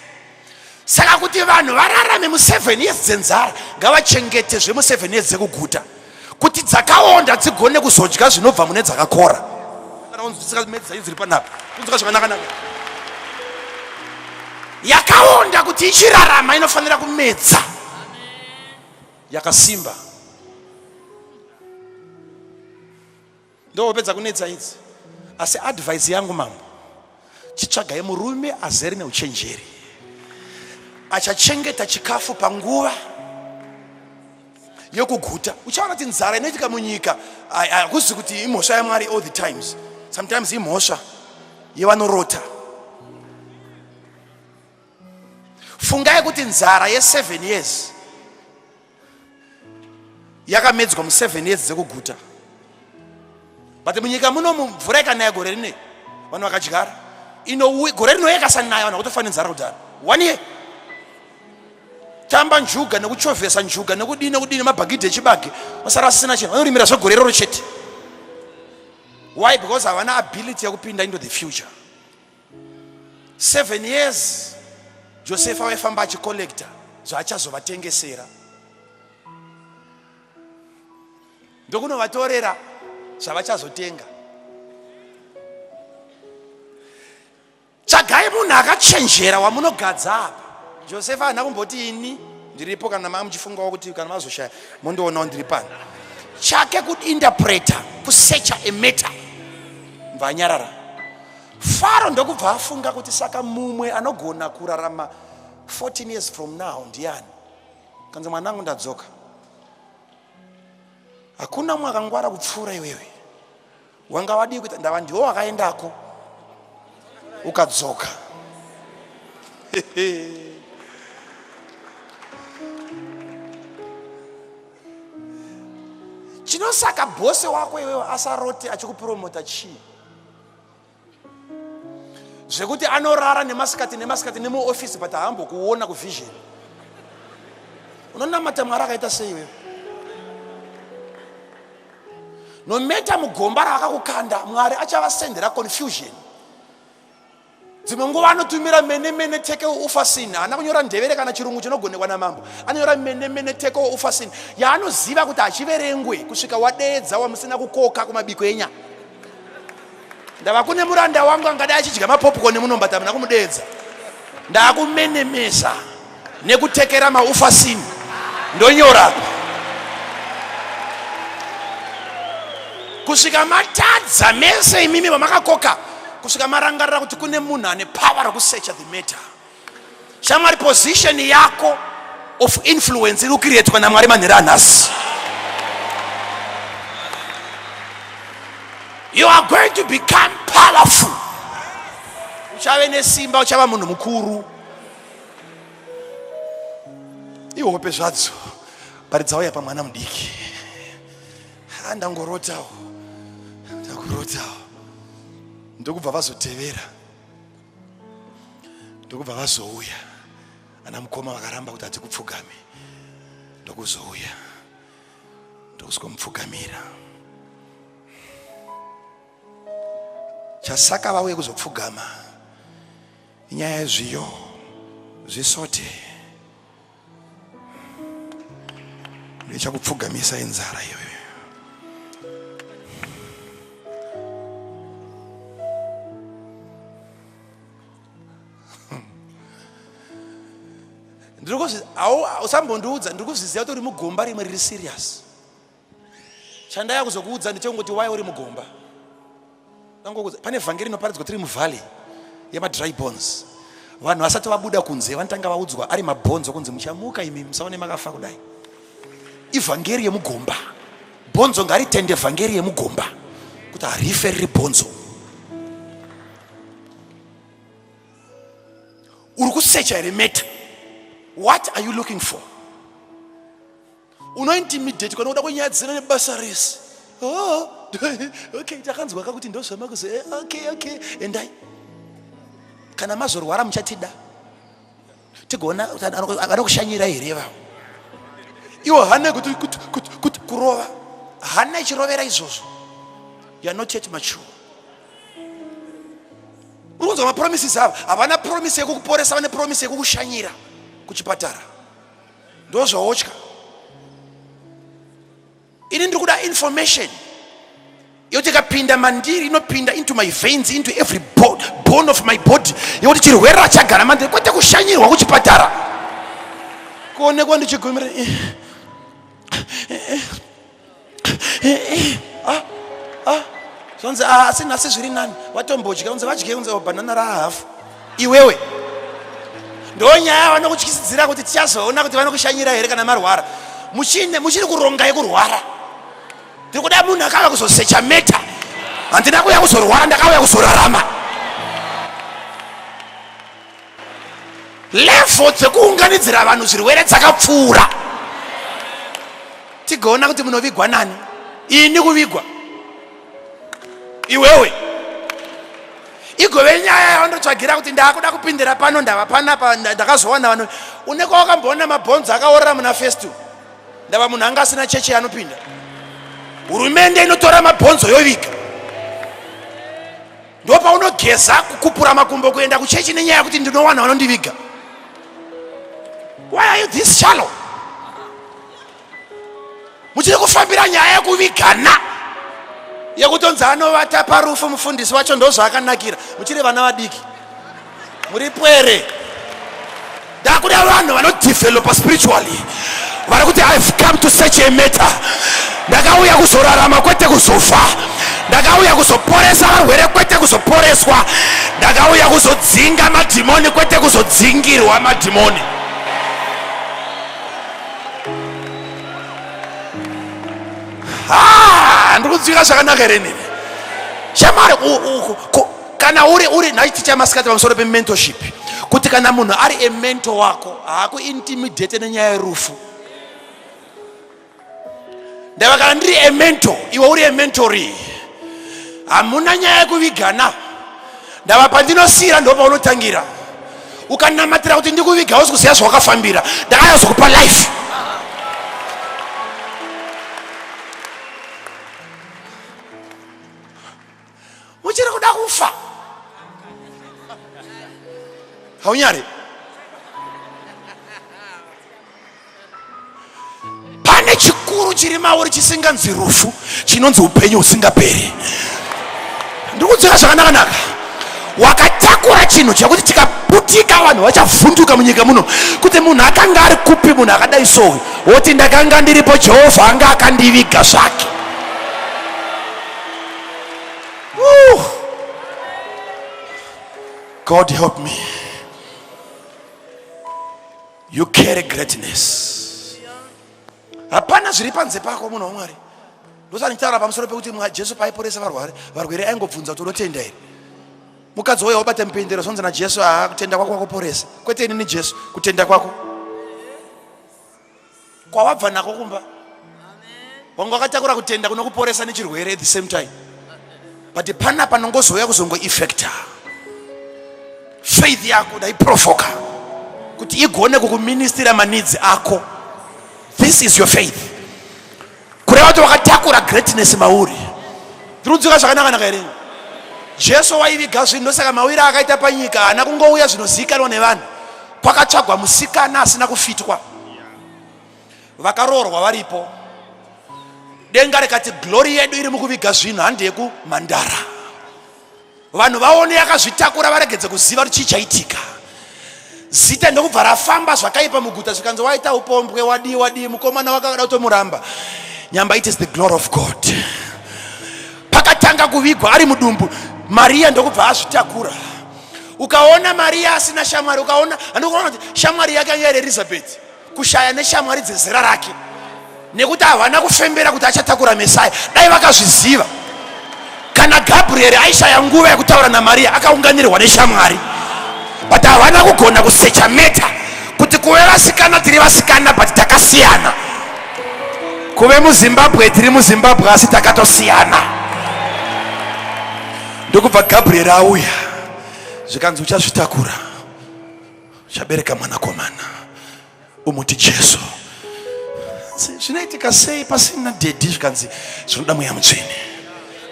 Saka kuti vanhu vararame mu7 years dzenzara, ngavachengete zvemu7 years dzekuguta, kuti dzakaonda dzigone kuzodya zvinobva mune dzakakora. Dziri panapa kunzwa zvakanaka-naka. Yakaonda kuti ichirarama inofanira kumedza yakasimba. Ndopedza kunetsa idzi. Asi advice yangu, mambo, chitsvagai murume azere neuchenjeri achachengeta chikafu panguva yokuguta. Uchaona kuti nzara inoitika munyika hakuzi kuti imhosva yaMwari all the times. Sometimes imhosva yevanorota. Fungai kuti nzara ye7 years yakamedzwa mu7 years dzekuguta. But munyika muno, mvura ikanaya gore rine, vanhu vakadyara, ino gore rino yakasanaya, vanhu vakutofa nenzara kudhara. One year tamba njuga nekuchovhesa njuga nekudini nekudini, mabhagidhi echibage, vasara vasisina chinhu. Vanorimira zvegore iroro chete. Why? Because havana ability yekupinda into the future. 7 years Josefa waifamba achicollecta zvaachazovatengesera, ndokunovatorera zvavachazotenga. Tsvagai munhu akachenjera wamunogadza apa. Josefa haana kumboti, "Ini ndiripo, kana maa muchifungawo kuti kana mazoshaya mondoonawo ndiri pano." Chake kuinterpreta, kusearcha a matter, bva anyarara. Faro ndokubva afunga kuti, "Saka mumwe anogona kurarama 14 years from now ndiani?" Kanzi, "Mwanangu, ndadzoka. Hakuna mumwe akangwara kupfuura iwewe. Wanga wadii kuita ndava ndiwo wakaendako ukadzoka?" Chinosaka bhosi wako iwewe asarote achikupromota chii, zvekuti anorara nemasikati nemasikati nemuofisi, but haambokuona kuvision? Unonamata Mwari akaita sei iwewe? No matter mugomba raakakukanda, Mwari achavasendera confusion. Dzimwe nguva anotumira mene mene tekel ufarsin. Haana kunyora Ndevere kana Chirungu chinogonekwa namambo. Anonyora mene mene tekel ufarsin, yaanoziva kuti hachiverengwe kusvika wadeedza wamusina kukoka kumabiko enyama. Ndava kune muranda wangu angadai achidya mapopcorn munombata, muna kumudeedza. Ndaakumenemesa nekutekera maufasini, ndonyora kusvika matadza mese imimi vamakakoka, kusvika marangarira kuti kune munhu ane power rekusearcha the matter. Shamwari, position yako of influence iri kucreatwa naMwari manhero anhasi. You are going to become powerful. Uchave nesimba, uchava munhu mukuru. Ihope zvadzo, but dzauya pamwana mudiki. Ha, ndangorotawo, ndakurotawo. Ndokubva vazotevera, ndokubva vazouya. Ana mukoma vakaramba kuti hatikupfugami, ndokuzouya, ndokusvomupfugamira. Chasaka vauye kuzopfugama inyaya yezviyo zvisote. Ndichakupfugamisa inzara iyoyo. Ndiri kuzvi au usambondiudza. Ndiri kuzviziva kuti uri mugomba rimwe riri serious. Chandaya kuzokuudza ndechekungoti wai uri mugomba. Ndangokuudza, pane vhangeri inoparidzwa tiri muvalley yemadry bones. Vanhu vasati vabuda kunze vanotanga vaudzwa ari mabhonzo kunzi, "Muchamuka imi, musaone makafa kudai." Ivhangeri yemugomba. Bhonzo ngaritende vhangeri yemugomba kuti harife riri bhonzo. Uri kusearcha here matter? What are you looking for? Unointimidate kana uda kwenyaya dzina nebasa rese. Oh, okay, takanzwa ka kuti ndozvamakuzo. Eh, okay, okay, endai. Kana mazorwara muchatida. Tigoona vanokushanyira here ivavo. Iwo hana kuti kuti kuti kuti kurova. Hana ichirovera izvozvo. You are not yet mature. Uri kunzwa mapromises ava? Havana promise yekukuporesa, vane promise yekukushanyira kuchipatara. Ndozvaotya. Ini ndiri kuda information yekuti ikapinda mandiri inopinda into my veins, into every bone of my body, yekuti chirwere rachagara mandiri, kwete kushanyirwa kuchipatara kuonekwa ndichigumira. Zvonzi asi nhasi zviri nani, watombodya, unzi vadye, unzi bhanana rahafu. Iwewe ndo nyaya vanokutyisidzira kuti tichazoona kuti vanokushanyira here kana marwara. Muchiri kuronga yekurwara. Ndiri kuda munhu akauya kuzosecha meta. Handina kuuya kuzorwara, ndakauya kuzorarama. Level dzekuunganidzira vanhu zvirwere dzakapfuura. Tigoona kuti munovigwa nani. Ini kuvigwa iwewe igove nyaya yavandotsvagira kuti ndakuda kupindira pano, ndava panapa, ndakazowana vanhu. Une kwawakamboona mabhonzo akaorera muna festu? Ndava munhu anga asina cheche yanopinda. Hurumende inotora mabhonzo yoviga. Ndopaunogeza kukupura makumbo kuenda kuchechi nenyaya yekuti ndinowana vanondiviga. Why are you this shallow? Muchiri kufambira nyaya yekuvigana, yekutonzi anovata parufu mufundisi wacho ndozvaakanakira. Muchiri vana vadiki, muri pwere. Ndakuda vanhu vanodevelopa spiritually, vari kuti I've come to search a matter. Ndakauya kuzorarama kwete kuzofa. Ndakauya kuzoporesa varwere kwete kuzoporeswa. Ndakauya kuzodzinga madhimoni kwete kuzodzingirwa madhimoni. Ndiri kunzwika zvakanaka here nini? Shamwari, kana uri nhai ticha masikati pamusoro pementorship, kuti kana munhu ari emento wako haakuintimidate nenyaya yerufu. Ndava kana ndiri emento, iwe uri ementori, hamuna nyaya yekuvigana. Ndava pandinosiyira ndo paunotangira. Ukanamatira kuti ndikuviga hausi kuziva zvawakafambira. Ndakanyatsokupa life. Muchiri kuda kufa, haunyari. Pane chikuru chiri mauri chisinganzi rufu, chinonzi upenyu husingaperi. Ndiri kudzika zvakanaka-naka. Wakatakura chinhu chekuti chikaputika vanhu vachavhunduka munyika muno, kuti munhu akanga ari kupi, munhu akadai sowe. Woti ndakanga ndiripo, Jehovha anga akandiviga zvake. God help me. You carry greatness. Hapana zviri panze pako, munhu waMwari. Ndosaka ndichitaura pamusoro pekuti Jesu paaiporesa varwere aingobvunza kuti unotenda here. Mukadzi wauya wabata mupendero, zvonzi naJesu, haa, kutenda kwako kwakuporesa. Kwete inini Jesu, kutenda kwako kwawabva nako kumba. Wanga wakatakura kutenda kunokuporesa nechirwere at the same time. But pana panongozouya kuzongoeffecta faith yako, ndaiprovoka kuti igone kukuministira maneeds ako. This is your faith, kureva kuti wakatakura greatness mauri. Ndiri kudzoka zvakanaka-naka here? Jesu waiviga zvinhu, ndosaka mawiri akaita panyika haana kungouya zvinozivikanwa nevanhu. Kwakatsvagwa musikana asina kufitwa, vakaroorwa varipo. Denga rikati glory yedu iri mukuviga zvinhu, handi yekumhandara. Vanhu vaone yakazvitakura, varegedze kuziva kuti chii chaitika. Zita ndokubva rafamba zvakaipa muguta, zvikanzi waita upombwe, wadii wadii, mukomana wakada kutomuramba. Nyamba it is the glory of God. Pakatanga kuvigwa ari mudumbu, Mariya ndokubva azvitakura. Ukaona Mariya asina shamwari, ukaona andikuona kuti shamwari yake yanga iri Elizabeth, kushaya neshamwari dzezera rake, nekuti havana kufembera kuti achatakura Mesaya. Dai vakazviziva, kana Gabrieri aishaya nguva yekutaura naMariya, akaunganirwa neshamwari, but havana kugona kusecha meta. Kuti kuve vasikana tiri vasikana but takasiyana. Kuve muZimbabwe tiri muZimbabwe asi takatosiyana. Ndokubva Gabriel auya zvikanzi uchazvitakura uchabereka mwanakomana umuti Jesu. Zvinoitika sei pasina dhedhi? Zvikanzi zvinoda mweya mutsvene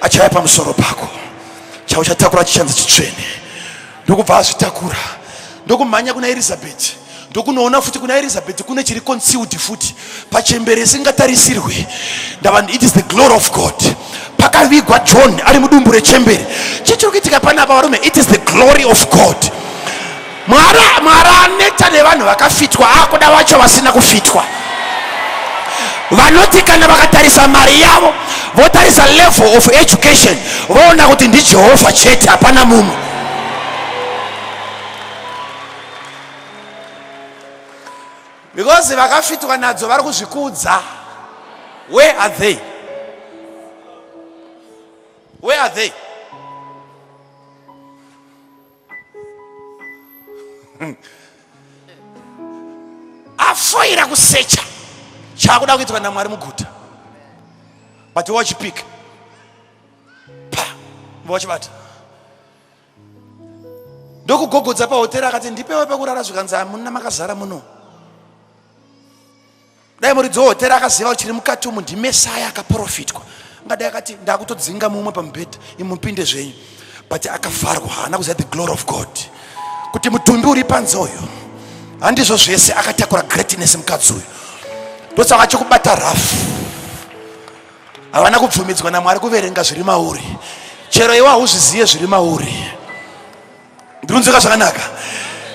achauya pamusoro pako, chauchatakura chichanzi chitsvene. Ndokubva azvitakura ndokumhanya kuna Elizabeth, ndokunoona futi kuna Elizabeth kune chiri concealed futi pachembere isingatarisirwe. Ndava, it is the glory of God. Pakavigwa John ari mudumbu rechembere. Chii chiri kuitika panapa varume? It is the glory of God. Mwari Mwari aneta nevanhu vakafitwa, akuda vacho vasina kufitwa, vanoti kana vakatarisa mari yavo, votarisa level of education, voona kuti ndiJehovha chete, hapana mumwe. Because vakafitwa nadzo vari kuzvikudza. Where are they? Where are they? Afoira kusecha chaakuda kuitwa naMwari muguta, but wachipika pa wachibata ndokugogodza pahotera, akati ndipewe pekurara, zvikanzi hamuna, makazara muno. Dai muridzi wehotera akaziva kuti chiri mukati umu ndiMesaya akaprofitwa, ngadai akati ndakutodzinga mumwe pamubhedha, imupinde zvenyu. But akavharwa, haana kuziva the glory of God, kuti mutumbi uri panze uyu handizvo zvese. Akatakura greatness mukadzi uyu, ndosaka achikubata rafu. Havana kubvumidzwa naMwari kuverenga zviri mauri. Chero iwe hauzvizive zviri mauri. Ndinonzwika zvakanaka?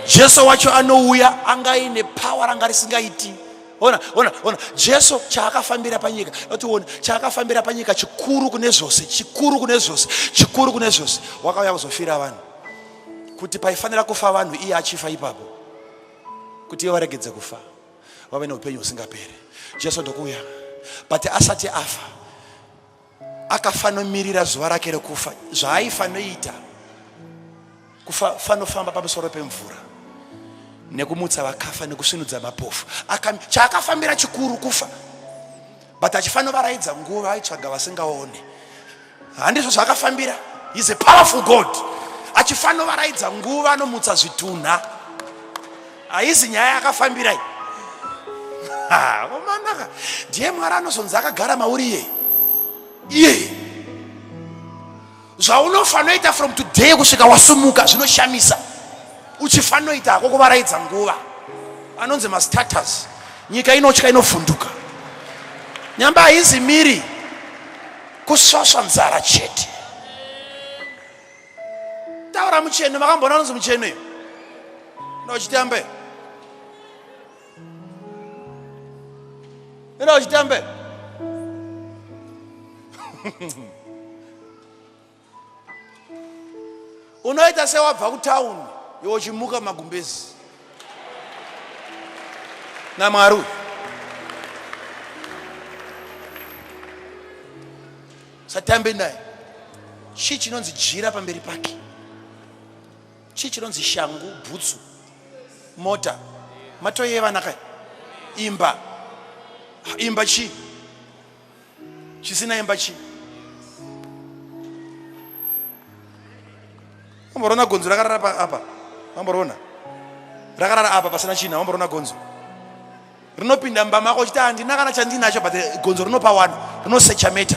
Jesu wacho anouya anga aine power ranga risingaiti. Ona, ona, ona Jesu chaakafambira panyika. Otiona chaakafambira panyika chikuru kune zvose, chikuru kune zvose, chikuru kune zvose. Wakauya kuzofira vanhu, kuti paifanira kufa vanhu iye achifa ipapo, kuti ivo varegedze kufa, vave neupenyu husingaperi. Jesu ndokuuya, but asati afa akafanomirira zuva rake rekufa, zvaaifanoita kufanofamba pamusoro pemvura nekumutsa vakafa nekusvinudza mapofu. Chaakafambira chikuru kufa, but achifanovaraidza nguva aitsvaga vasingaone. Handizvo zvaakafambira? Is a powerful God. Achifanovaraidza nguva anomutsa zvitunha. Haizi nyaya yakafambira iyi. Omanaka ndiye Mwari anozonzi akagara mauri iye iye. Zvaunofanoita from today kusvika wasumuka zvinoshamisa. Uchifanoita hako kuvaraidza nguva anonzi mastatus, nyika inotya, inovhunduka. Nyamba haizi miri kusvasva nzara chete. Taura mucheno, makamboona anonzi mucheno iyo ndochitambe enda uchitambe. Unoita sewabva kutauni iwe uchimuka magumbezi naMwari uyu. Satambe naye. Chii chinonzi jira pamberi pake? Chii chinonzi shangu, bhutsu, mota, matoyeva kai, imba? Imba chii? Chisina imba chii? Wamborona gonzo rakarara apa? Wamborona rakarara apa pasina china? Wamborona gonzo rinopinda mumba mako uchiti handina kana chandinacho, but gonzo rinopa wano rinosecha meta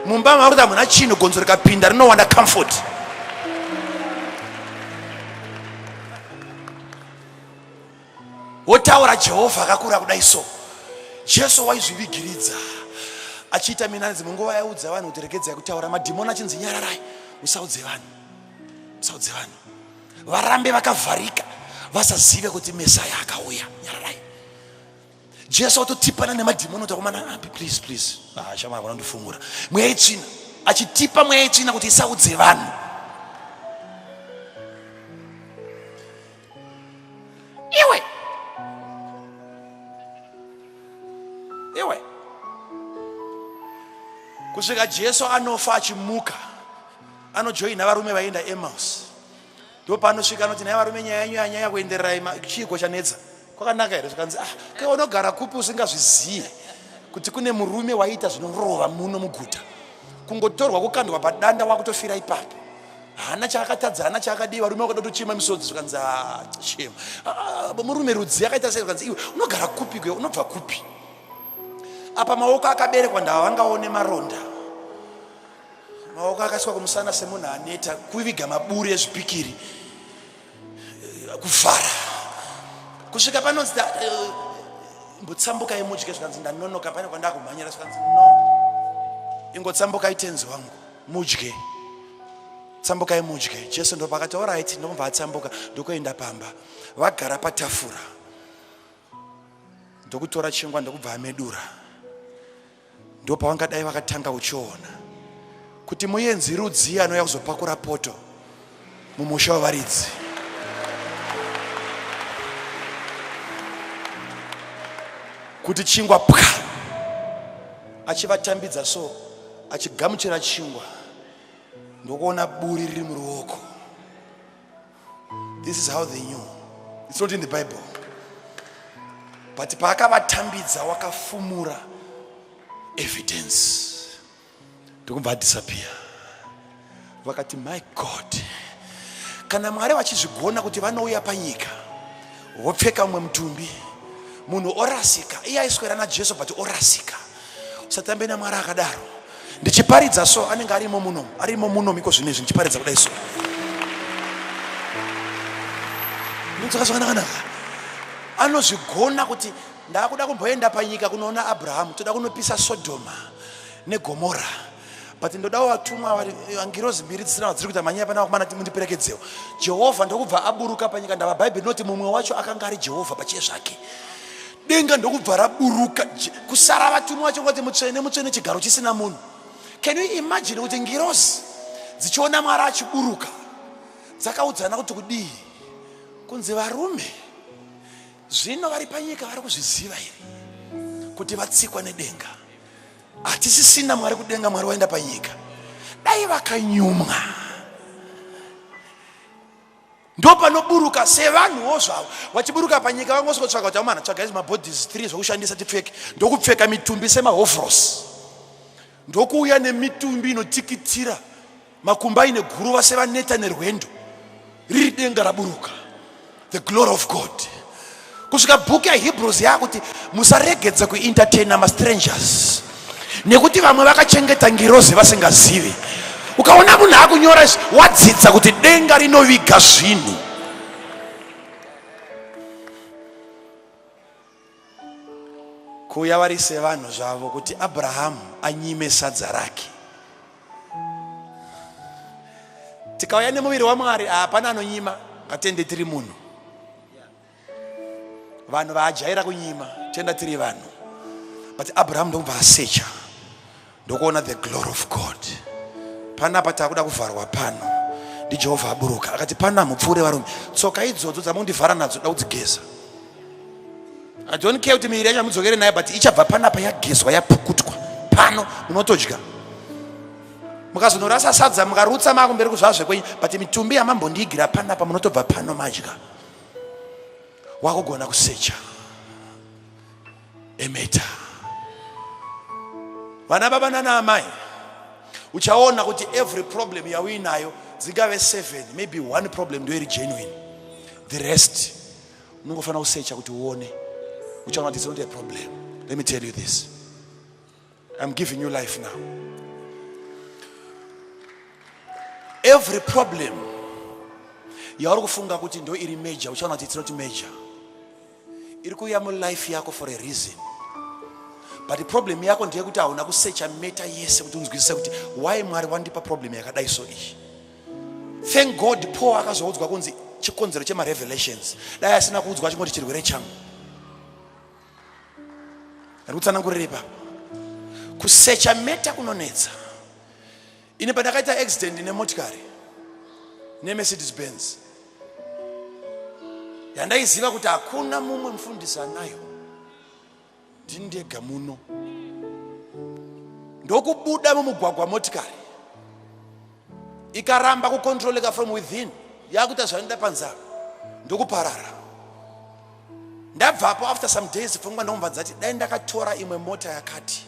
mumba mako kuti hamuna chinhu, gonzo rikapinda rinowana comfort. Wotaura Jehovha akakura kudai so. Jesu waizvivigiridza achiita minani. Dzimwe nguva aiudza vanhu kuti regedzai kutaura, madhimoni achinzi nyararai, musaudze vanhu, musaudze vanhu, varambe vakavharika, vasazive kuti Mesaya akauya, nyararai. Jesu atotipana nemadhimoni kuti akomana api, please, please, ah, shamwari vanondifumura mweya itsvina, achitipa mweya itsvina kuti isaudze vanhu. Iwe iwe, kusvika Jesu anofa achimuka, anojoina varume vaienda Emaus. Ndopaanosvika anoti, nhai varume, nyaya yenyu yanyanya kuendererai, chiiko chanetsa? Kwakanaka here? Zvikanzi, ah, ke unogara kupi usingazvizive kuti kune murume waiita zvinorova muno muguta, kungotorwa kukandwa padanda wakutofira ipapo, haana chaakatadza, haana chaakadii. Varume vakada kutochema misodzi. Zvikanzi, ah, shema, ah, murume rudzi akaita sei? Zvikanzi, iwe unogara kupi kwe, unobva kupi? Apa maoko akaberekwa, ndava vangaone maronda, maoko akaiswa kumusana semunhu aneta kuviga maburi ezvipikiri, kuvhara kusvika panonzi mbotsambukai mudye. Zvikanzi, ndanonoka, pane kwandakumhanyira. Zvikanzi, no, ingotsambukai tenzi wangu mudye, tsambukai mudye. Jesu ndopakati, alright, ndokubva atsambuka, ndokuenda pamba. Vagara patafura, ndokutora chingwa, ndokubva amedura. Ndopavangadai vakatanga uchiona kuti muenzi rudzii anouya kuzopakura poto mumusha wevaridzi. Kuti chingwa pwa, achivatambidza so, achigamuchira chingwa, ndokuona buri riri muruoko. This is how they knew. It's not in the Bible, but paakavatambidza wakafumura evidence, ndokubva adisappear. Vakati, my God, kana Mwari vachizvigona kuti vanouya panyika vopfeka mumwe mutumbi, munhu orasika, iye aiswera naJesu but orasika, usatambe naMwari akadaro. Ndichiparidza so, anenge arimo muno, arimo muno iko zvinezvi ndichiparidza kudai so. Ndinzwaka zvakanaka. Anozvigona kuti ndakuda kumboenda panyika kunoona Abrahamu, toda kunopisa Sodhoma neGomora, but ndodawo vatumwa, ngirozi mbiri dzisina vadziri kuita manyaya pana vakomana, mundiperekedzewo. Jehovha ndokubva aburuka panyika. Ndava Bhaibheri rinoti mumwe wacho akanga ari Jehovha pachiye zvake. Denga ndokubva raburuka, kusara vatumwa vacho ngoti, mutsvene, mutsvene, chigaro chisina munhu. Can you imagine kuti ngirozi dzichiona Mwari achiburuka dzakaudzana kuti kudii? Kunzi, varume, zvino vari panyika vari kuzviziva here kuti vatsikwa nedenga? Hatisisina Mwari kudenga, Mwari waenda panyika. Dai vakanyumwa. Ndo panoburuka sevanhuwo zvavo vachiburuka panyika, vangosikotsvaka kuti, amana, tsvagai mabodies 3 zvokushandisa tipfeke, ndokupfeka mitumbi semahovros, ndokuuya nemitumbi inotikitira, makumba aine guruva sevaneta nerwendo, riri denga raburuka, the glory of God. Kusvika bhuku yaHebrews yakuti musaregedza kuentertaina mastrangers, nekuti vamwe vakachengeta ngirozi vasingazivi. Ukaona munhu akunyora izvi, wadzidza kuti denga rinoviga zvinhu. Kuuya vari sevanhu zvavo kuti Abrahamu anyime sadza rake. Tikauya nemuviri waMwari, hapana anonyima. Ngatende tiri munhu. Vanhu vaajaira kunyima, tenda tiri vanhu. But Abrahamu ndokubva asecha, ndokuona the glory of God. Panapa takuda kuvharwa pano ndiJehovha aburuka. Akati, pana mupfuure varume, tsoka idzodzo dzamundivhara nadzo da kudzigeza. I don't care kuti miviri yacho mudzokere nayo, but ichabva panapa yagezwa, yapukutwa pano. Munotodya, mukazonorasa sadza, mukarutsa makumberi kuzvazve kwenyu, but mitumbi yamambondiigira panapa munotobva pano madya. Wakugona kusecha emeta. Vana baba nana amai, uchaona kuti every problem yauinayo, dzingave 7, maybe one problem ndo iri genuine. The rest unongofanira kusecha kuti uone. Uchaona kuti it's not a problem. Let me tell you this, I'm giving you life now. Every problem yauri kufunga kuti ndo iri major, uchaona kuti it's not major. Iri kuuya mulife yako for a reason, but problem yako ndeyekuti hauna kusecha matter yese kuti unzwisise kuti why Mwari wandipa problem yakadai. So iyi, thank God, Paul akazoudzwa kunzi chikonzero chemarevelations. Dai asina kuudzwa, achingoti chirwere changu. Ari kutsanangurira ipapo. Kusecha matter kunonetsa. Ini pandakaita accident nemotikari, neMercedes Benz yandaiziva kuti hakuna mumwe mufundisi anayo, ndini ndega muno, ndokubuda mumugwagwa, motikari ikaramba kucontroleka from within. Yakuita zvainoda panzara ndokuparara. Ndabvapo after some days pfungwa ndomva dzati dai ndakatora imwe mota yakati.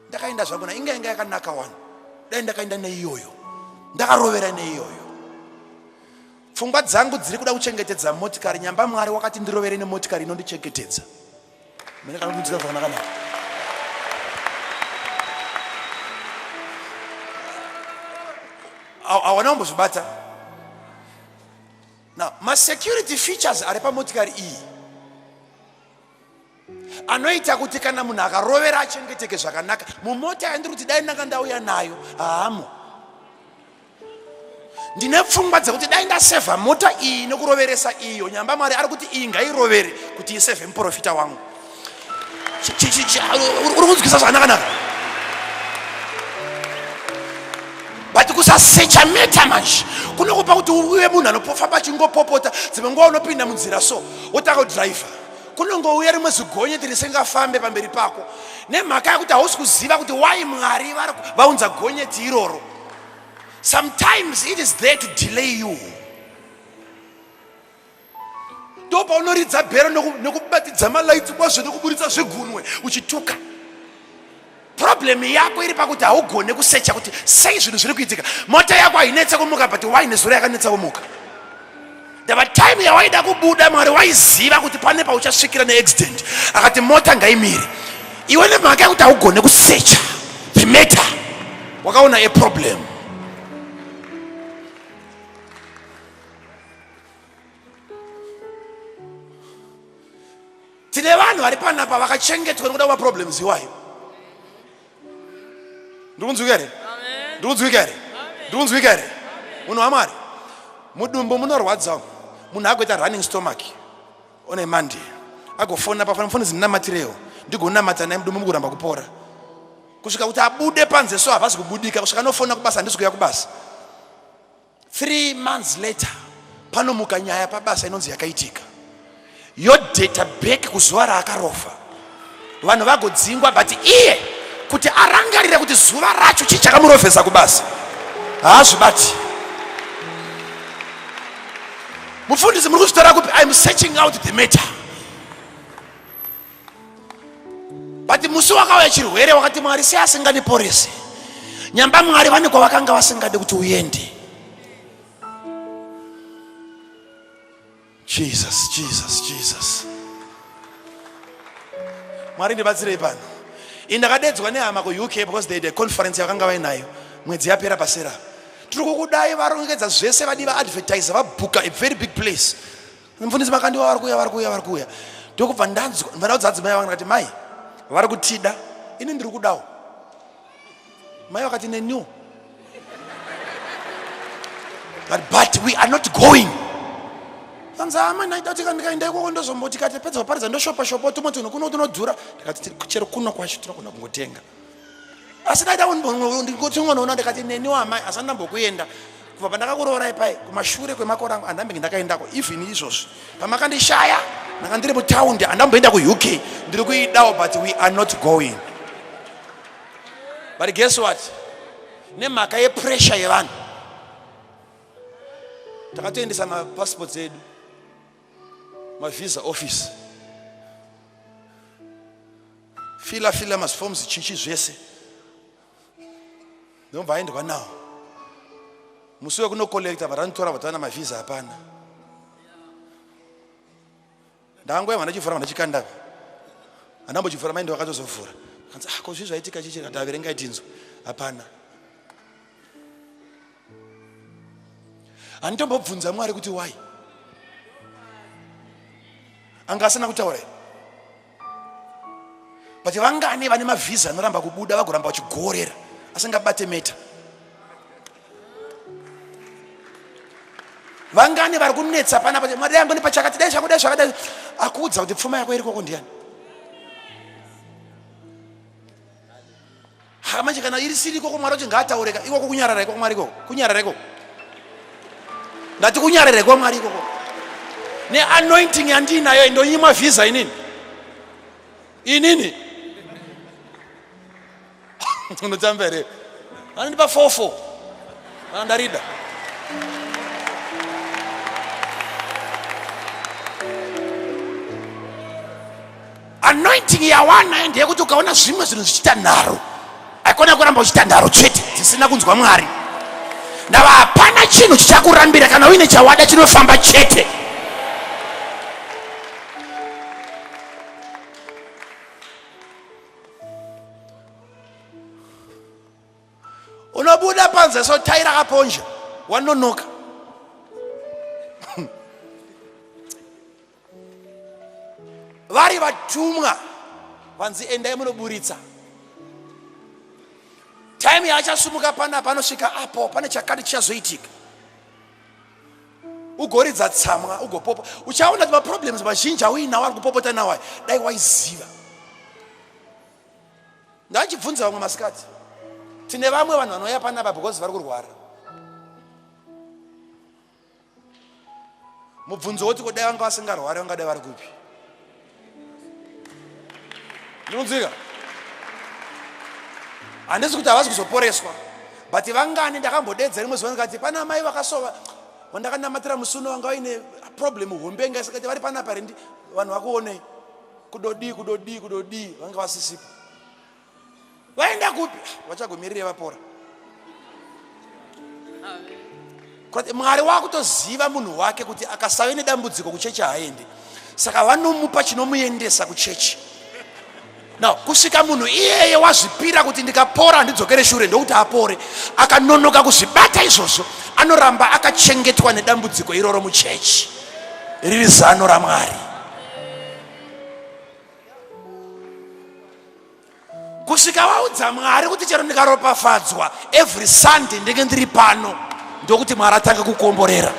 Ndakaenda zvangu na inga inga yakanaka wani. Dai ndakaenda neiyoyo. Ndakarovera neiyoyo. Pfungwa dzangu dziri kuda kuchengetedza motikari nyamba Mwari wakati ndirovere nemotikari inondichengetedza. Mene kana kunzwika zvakanaka naka. Hawana kumbozvibata. Now, masecurity features ari pamotikari iyi anoita kuti kana munhu akarovera achengeteke zvakanaka. Mumota yandiri kuti dai ndanga ndauya nayo haamo. Ndine pfungwa dzekuti dai ndasevha mota iyi nekuroveresa iyo. Nyamba Mwari ari kuti iyi ngairovere kuti isevhe muprofita wangu. Uri kunzwisa zvakanaka-naka? But kusasecha meta manje kunokupa kuti uve munhu anopofamba achingopopota. Dzimwe nguva unopinda munzira so wotanga kudhiraivha, kunongouya rimwe zigonyeti risingafambe pamberi pako nemhaka yekuti hausi kuziva kuti why Mwari vaunza gonyeti iroro. Sometimes it is there to delay you. Ndo paunoridza bhero nekubatidza malaitsi kwazvo nekuburitsa zvigunwe uchituka. Problem yako iri pakuti haugone kusecha kuti sei zvinhu zviri kuitika. Mota yako hainetse kumuka, but why nezuro yakanetsa kumuka? Ndava time yawaida kubuda, Mwari waiziva kuti pane pauchasvikira neaccident, akati mota ngaimire. Iwe nemhaka yekuti haugone kusecha the matter, wakaona a problem. Tine vanhu vari panapa vakachengetwa nekuda kwemaproblems iwayo. Ndikunzwika here? Ndikunzwika here? Ndikunzwika here? Munhu waMwari, mudumbu munorwadza, munhu agoita running stomach on a Monday, agofona pafona, mufundisi ndinamatirewo, ndigonamata naye, mudumbu mukuramba kupora kusvika kuti abude panze, so havazi kubudika kusvika anofona kubasa, handisi kuuya kubasa. 3 months later panomuka nyaya pabasa inonzi yakaitika, yodata back kuzuva raakarova, vanhu vagodzingwa, but iye kuti arangarire kuti zuva racho chii chakamurovhesa kubasa haazvibati. Mufundisi, muri kuzvitora kupi? I'm searching out the matter. But musi wakauya chirwere wakati Mwari sei asingandiporese? Nyamba Mwari vane kwavakanga vasingade kuti uende. Jesus, Jesus, Jesus. Mwari ndibatsirei pano. Ini ndakadedzwa nehama kuUK because they had a conference yakanga vainayo mwedzi yapera pasera. Tiri kukudai, varongedza zvese, vadi vaadvertise, vabhuka a very big place. Mufundisi Makandiwa vari kuuya, vari kuuya, vari kuuya. Ndokubva ndanzwa, ndaudza adzimai vangu ndikati mai vari kutida, ini ndiri kudawo. Mai vakati neniwo. But we are not going. Anzi amai ndaida kuti ndikaenda ikoko ndozomboti kati pedza kuparidza ndoshopa shopa tumwe tunhu kuno tunodhura. Ndikati chero kuno kwacho tinogona kungotenga. Asi ndaida ndingotingonoona ndikati neniwo amai asi andambokuenda kubva pandakakuroorai pai kumashure kwemakore angu andambenge ndakaendako even izvozvi pamakandishaya ndanga ndiri mutaundi andamboenda kuUK ndiri kuidawo but we are not going. But guess what? Nemhaka yepressure yevanhu takatoendesa mapassports edu mavisa office, fila fila maforms chichi zvese, ndobva aendwa nawo. Musi wekunocollecta vatanotora vatana mavisa hapana. Ndangoya vandachivhura vandachikanda, handambochivhura, mai ndovakatozovhura. Kanzi ah, ko zvii zvaitika chichi? Kati averengai tinzwa. Hapana. Handitombobvunza Mwari kuti why anga asina kutaura here. But vangani vane mavhiza anoramba kubuda, vagoramba vachigorera asingabate meta? Vangani vari kunetsa panapa, Mwari yangu ndipa chakati, dai zvakudai zvakadai. Akuudza kuti pfuma yako iri koko ndiani? Ha, manje kana iri siri ikoko, Mwari kuti ngaataureka ikoko, kunyarara ikoko, Mwari ikoko, kunyarara ikoko, ndati kunyarara ikoko, Mwari ikoko. Neanointing yandiinayo ndonyimwa vhisa inini, inini unotamba here? Vanondipa 44 kana ndarida. Anointing yawanayo ndeyekuti ukaona zvimwe zvinhu zvichiita nharo, aikona kuramba uchiita nharo chete dzisina kunzwa Mwari. Ndava hapana chinhu chichakurambira kana uine chawada chinofamba chete. Unobuda panze so tai rakaponja, wanonoka. Vari vatumwa vanzi endai munoburitsa. Time yaachasumuka panapa anosvika apo pane chakati chichazoitika. Ugoridza tsamwa, ugopopa. Uchaona kuti maproblems mazhinji auinawo ari kupopota nawo aya, dai waiziva. Ndachibvunza vamwe masikati, tine vamwe vanhu vanouya panapa because vari kurwara. Mubvunzo woti kudai vanga vasingarwari vangadai vari kupi? Ndinonzwika? Handisi kuti havasi kuzoporeswa, but vangani ndakambodedza rimwe zuva ndikati pana mai vakasova vandakanamatira musi uno vanga vaine problem hombe inga isikati vari panapa rendi vanhu vakuonei kudodii kudodii kudodii vanga vasisipo. Vaenda kupi? Vachagomirire vapora. Kuti Mwari wakutoziva munhu wake kuti akasave nedambudziko kuchechi haaendi, saka vanomupa chinomuendesa kuchechi. Now kusvika munhu iyeye wazvipira kuti ndikapora handidzokere shure, ndokuti apore. Akanonoka kuzvibata izvozvo, anoramba akachengetwa nedambudziko iroro muchechi riri zano raMwari. Kusvika waudza Mwari kuti chero ndikaropafadzwa every Sunday ndenge ndiri pano, ndokuti Mwari atange kukomborera.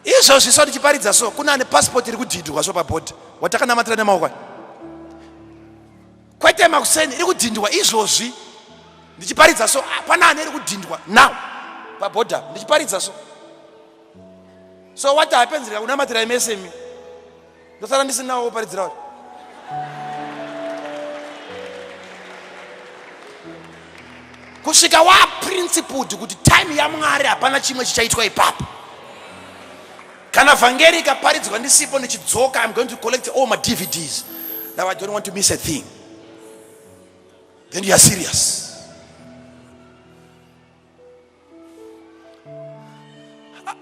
Izvozvi so ndichiparidza so kuna ane passport iri kudhindwa so pabhodha watakanamatira nemaoko aya. Kwete makuseni iri kudhindwa izvozvi ndichiparidza so hapana ane iri kudhindwa now pabhodha ndichiparidza so. So what happens ndikakunamatirai mese imi ndosara ndisinawo woparidzira wati kusvika waprincipled kuti time yaMwari hapana chimwe chichaitwa ipapo. Kana vhangeri ikaparidzwa ndisipo ndichidzoka, I'm going to collect all my DVDs. Now I don't want to miss a thing. Then you are serious.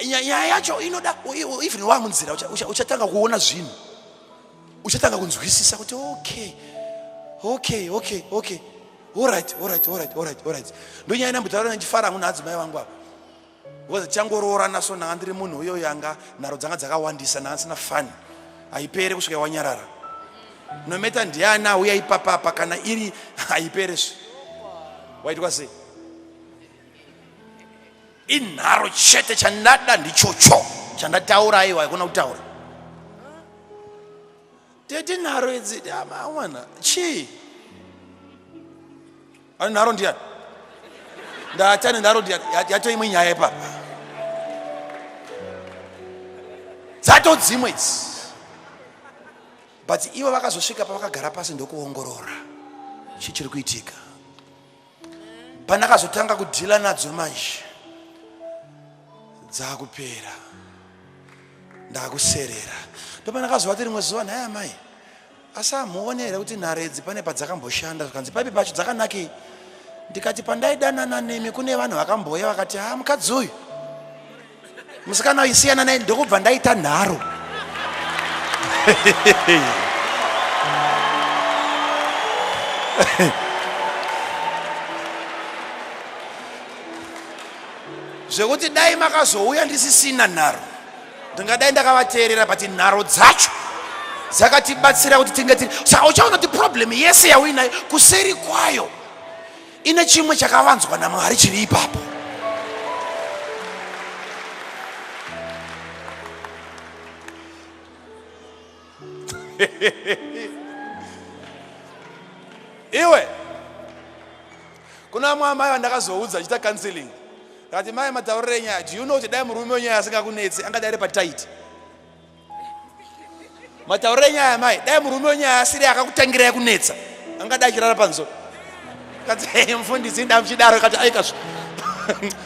Nyaya yacho inoda even wamunzira uchatanga kuona zvinhu, uchatanga kunzwisisa kuti okay, okay, okay, okay, all right, all right, all right, all right, all right. Ndonyaya ndambotaura ndichifara hangu naadzimai vangu ava, because tichangoroorana so ndanga ndiri munhu uyo yanga nharo dzanga dzakawandisa, ndanga ndisina fun, haipere kusvika wanyarara. Nometa ndiani auya ipapapa, kana iri haipere zve waitwa sei? Inharo chete, chandada ndichocho chandataura, aiwa haikona kutaura tete nharo idzi amwana chii ane nharo ndiyani ndati ane nharo ndiyani yato imwe nyaya ipapa dzato dzimwe idzi. But ivo vakazosvika pavakagara pasi ndokuongorora chii chiri kuitika. Pandakazotanga kudhila nadzo manje dzakupera, ndakuserera. Ndopandakazovati rimwe zuva, nhai amai, asi hamuone here kuti nhare idzi pane padzakamboshanda? Zvikanzi paipi pacho dzakanakei? Ndikati pandaidanana nemi kune vanhu vakamboya vakati ha mukadzi uyu musikana uyu siyana naye, ndokubva ndaita nharo. Zvekuti dai makazouya ndisisina nharo ndingadai ndakavateerera, but nharo dzacho dzakatibatsira kuti tinge tiri. Saka uchaona kuti problem yese yauinayo kuseri kwayo ine chimwe chakavanzwa naMwari chiri ipapo. Iwe kuna vamwe amai vandakazoudza achiita counseling, ndakati mai mataurire enyaya, do you know kuti dai murume wenyaya asingakunetsi angadai ari patight? Mataurire enyaya mai, dai murume wenyaya asiri akakutangirai kunetsa angadai achirara panzo. Kati hey, mufundisi ndamuchidaro, kati aikazvo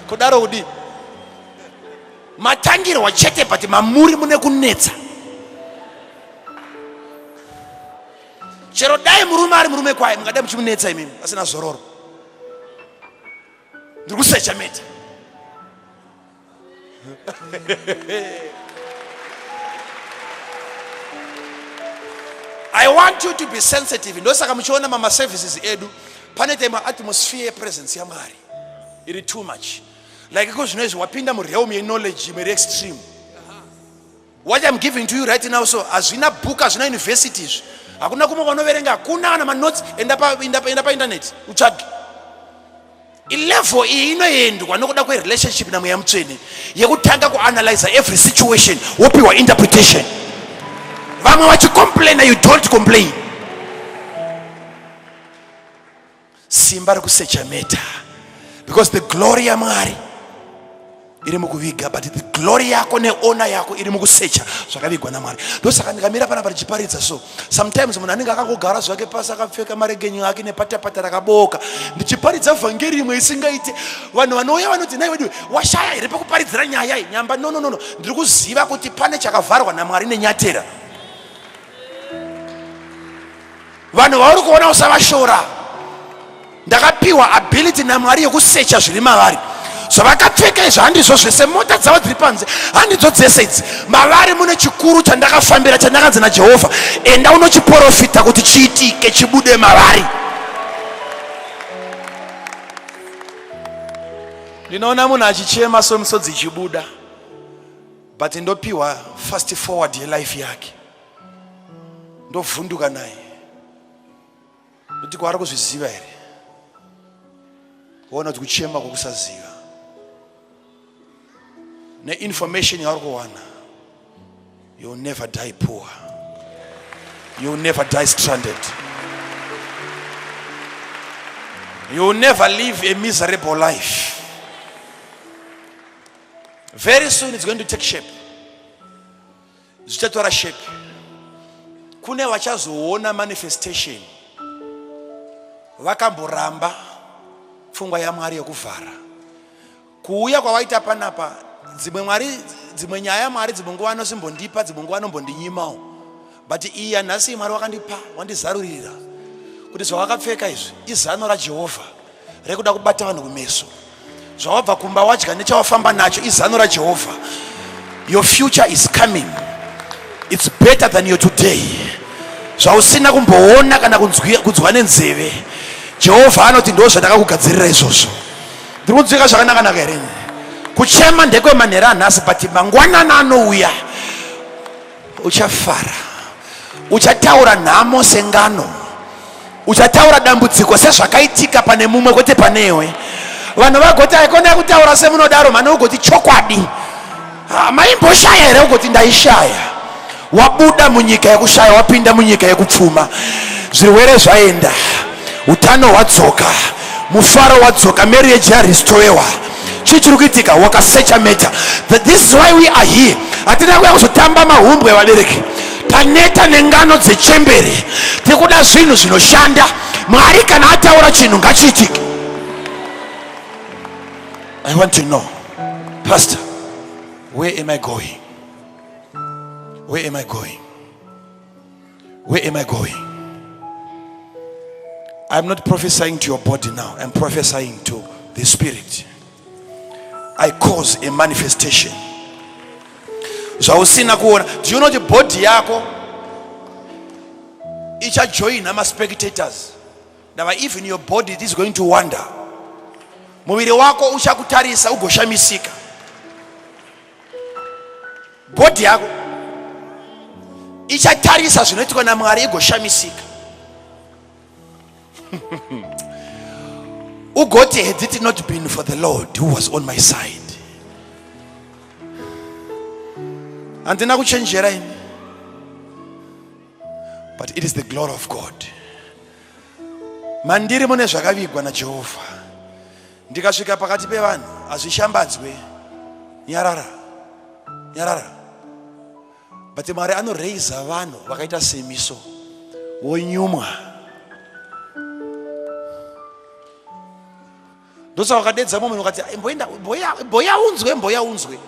kudaro kudii? Matangirwa chete but mamuri mune kunetsa. Chero dai murume ari murume kwaye mungadai muchimunetsa imimi asina zororo. Ndiri kusecha meta. I want you to be sensitive. Ndosaka muchiona mama services edu pane time atmosphere yepresence yaMwari iri too much. Like iko zvino izvi wapinda murealm yeknowledge imwe iri extreme. What I'm giving to you right now so hazvina book hazvina university izvi. Hakuna kumwe kwanoverenga, hakuna kana manotes, enda pa enda pa enda pa internet utsvage. Ilevel iyi inoendwa nokuda kwerelationship namweya mutsvene yekutanga kuanalyza every situation wopiwa interpretation. Vamwe vachicomplaina you don't complain. Simba rekusecha meta because the glory yaMwari iri mukuviga but the glory yako neona yako iri mukusecha zvakavigwa namwari. Ndosaka ndikamira panapa ndichiparidza so sometimes munhu anenge akangogara zvake pasi akapfeka maregenyo ake nepatapata rakabooka, ndichiparidza vhangeri imwe isingaite. Vanhu vanouya vanoti nhai wedu washaya here pekuparidzira nyaya iyi nyamba? No, no, no, no, ndiri kuziva kuti pane chakavharwa namwari nenyatera. Vanhu vauri kuona usavashora. Ndakapiwa ability naMwari yekusecha zviri mavari. Zvavakapfeka izvi handizvo zvese, mota dzavo dziri panze handidzo dzese idzi. Mavari mune chikuru chandakafambira, chandakanzi naJehovha, enda unochiporofita kuti chiitike, chibude mavari. Ndinoona munhu achichema somisodzi ichibuda, but ndopiwa fast forward yelife yake, ndovhunduka naye. Ndoti kwaari kuzviziva here? Woona kuti kuchema kwokusaziva neinformation yauri kuwana, you'll never die poor, you'll never die stranded, you'll never live a miserable life. Very soon it's going to take shape. Zvichatora shape. Kune vachazoona manifestation vakamboramba pfungwa yaMwari yekuvhara kuuya kwavaita panapa. Dzimwe Mwari, dzimwe nyaya Mwari dzimwe nguva anosimbondipa, dzimwe nguva anombondinyimawo, but iyi yanhasi Mwari wakandipa, wandizarurira kuti zvawakapfeka izvi izano raJehovha rekuda kubata vanhu kumeso. Zvawabva kumba wadya nechawafamba nacho izano raJehovha. Your future is coming, it's better than your today. Zvausina kumboona kana kunzwa nenzeve, Jehovha anoti ndo zvandakakugadzirira izvozvo. Ndiri kunzwika zvakanaka-naka here? Kuchema ndekwemanhero anhasi, but mangwanana anouya uchafara, uchataura nhamo sengano, uchataura dambudziko sezvakaitika pane mumwe kwete panewe. Vanhu vagoti aikona kutaura semunodaro mhani, ugoti chokwadi maimboshaya here? Ugoti ndaishaya. Wabuda munyika yekushaya, wapinda munyika yekupfuma. Zvirwere zvaenda, utano hwadzoka, mufaro wadzoka, marriage yarestorewa. Chii chiri kuitika? Wakasecha meta. This is why we are here. Hatina kuya kuzotamba mahumbwe vabereki. Taneta nengano dzechembere, tikuda zvinhu zvinoshanda. Mwari kana ataura chinhu ngachiitike. I want to know, Pastor, where am I going? Where am I going? Where am I going? I'm not prophesying to your body now. I'm prophesying to the spirit. I cause a manifestation. Zvausina kuona. Do you know the body yako ichajoina ma-spectators? Now even your body is going to wonder. Muviri wako uchakutarisa ugoshamisika. Body yako ichatarisa zvinoitwa naMwari igoshamisika. Ugoti, had it not been for the Lord who was on my side. Handina kuchenjera ini, but it is the glory of God. Mandiri mune zvakavigwa naJehovha. Ndikasvika pakati pevanhu hazvishambadzwe. Nyarara, nyarara. But Mwari anoreiza vanhu vakaita semiso wonyumwa. Ndosaka wakadedza mumwe ukati mboya unzwe, mboya unzwe.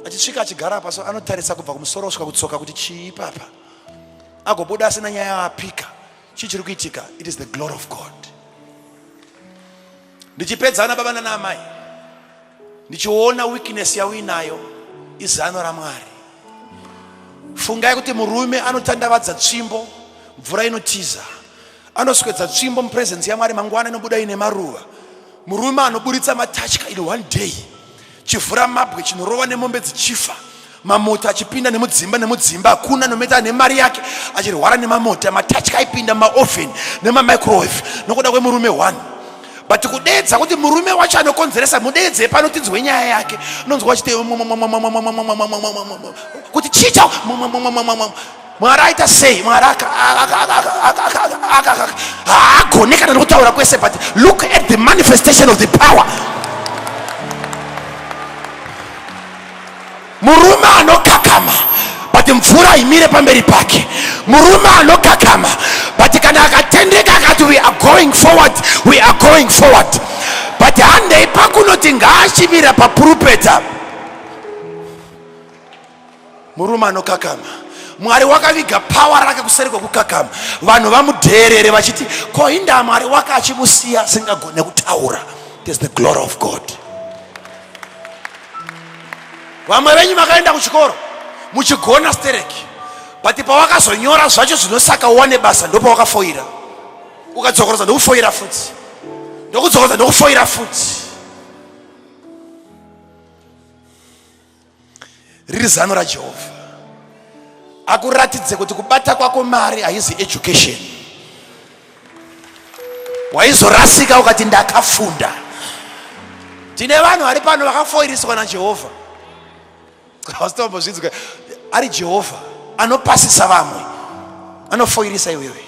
Achisvika achigara apa so anotarisa kubva kumusoro kusvika kutsoka kuti chii papa. Agobuda asina nyaya yaapika. Chii chiri kuitika? It is the glory of God. Ndichipedza ana baba nana amai, ndichiona weakness yauinayo izano raMwari. Fungai kuti murume anotandavadza tsvimbo, mvura inotiza. Anoswedza tsvimbo mupresence yaMwari, mangwana inobuda ine maruva. Murume anoburitsa matatya in one day, chivhura mabwe chinorova nemombe dzichifa, mamota achipinda nemudzimba nemudzimba, hakuna nometa ane mari yake achirwara nemamota, matatya aipinda mumaoven nemamicrowave nokuda kwemurume one. But kudeedza kuti murume wacho anokonzeresa, mudeedzei pano tinzwe nyaya yake. Unonzwa achiti kuti chii chao Mwari aita sei? Mwari haagone kana nekutaura kwese, but look at the manifestation of the power. Murume anokakama but mvura imire pamberi pake. Murume anokakama but kana akatendeka akati we are going forward, we are going forward. But handei pakunoti ngaachimira papurupeta. Murume anokakama. Mwari wakaviga power rake kuseri kwekukakama. Vanhu vamudheerere vachiti ko indaa Mwari waka achimusiya asingagone kutaura. It is the glory of God. Vamwe venyu makaenda kuchikoro muchigona stereki, but pawakazonyora zvacho zvinosaka uwane basa ndopawakafoira, ukadzokorodza ndokufoira futi, ndokudzokorodza ndokufoira futi. Riri zano raJehovha akuratidze kuti kubata kwako mari haizi education. Waizorasika ukati ndakafunda. Tine vanhu vari pano vakafoiriswa naJehovha. Hausitombozvinzwa. Ari Jehovha anopasisa vamwe, anofoirisa iwewe.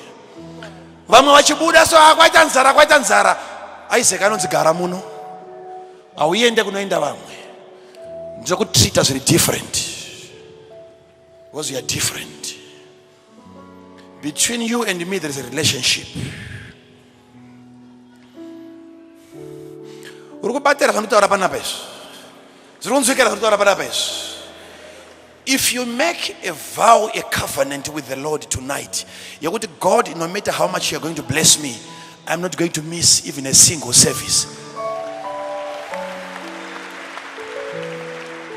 Vamwe vachibuda so kwaita nzara, kwaita nzara. Isaac anonzi gara muno, hauende kunoenda vamwe. Ndinokutreata zviri different because you are different. Between you and me there is a relationship. Uri kubatira zvanditaura panapa izvi, zviri kunzwikira zvanditaura panapa izvi. If you make a vow, a covenant with the Lord tonight, yekuti God, no matter how much you are going to bless me, I'm not going to miss even a single service.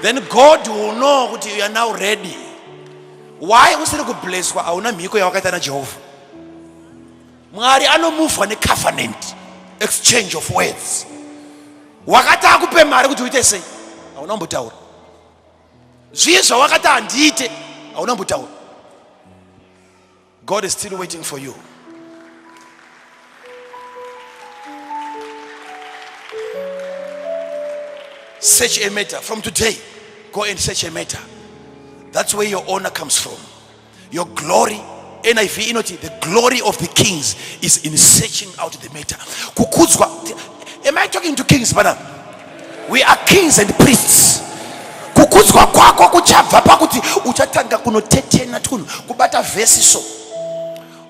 Then God will know kuti you are now ready. Why usiri kublesswa? Hauna mhiko yawakaita naJehovha. Mwari anomuvwa necovenant, exchange of words. Wakati akupe mari kuti uite sei? Hauna kumbotaura. Zvii zvawakati handiite? Hauna kumbotaura. God is still waiting for you. Search a matter. From today, go and search a matter. That's where your honor comes from. Your glory, NIV inoti, the glory of the kings is in searching out the matter. Kukudzwa. Am I talking to kings, madam? We are kings and priests. Kukudzwa kwako kuchabva pakuti uchatanga kunotetena tunhu, kubata vhesi so.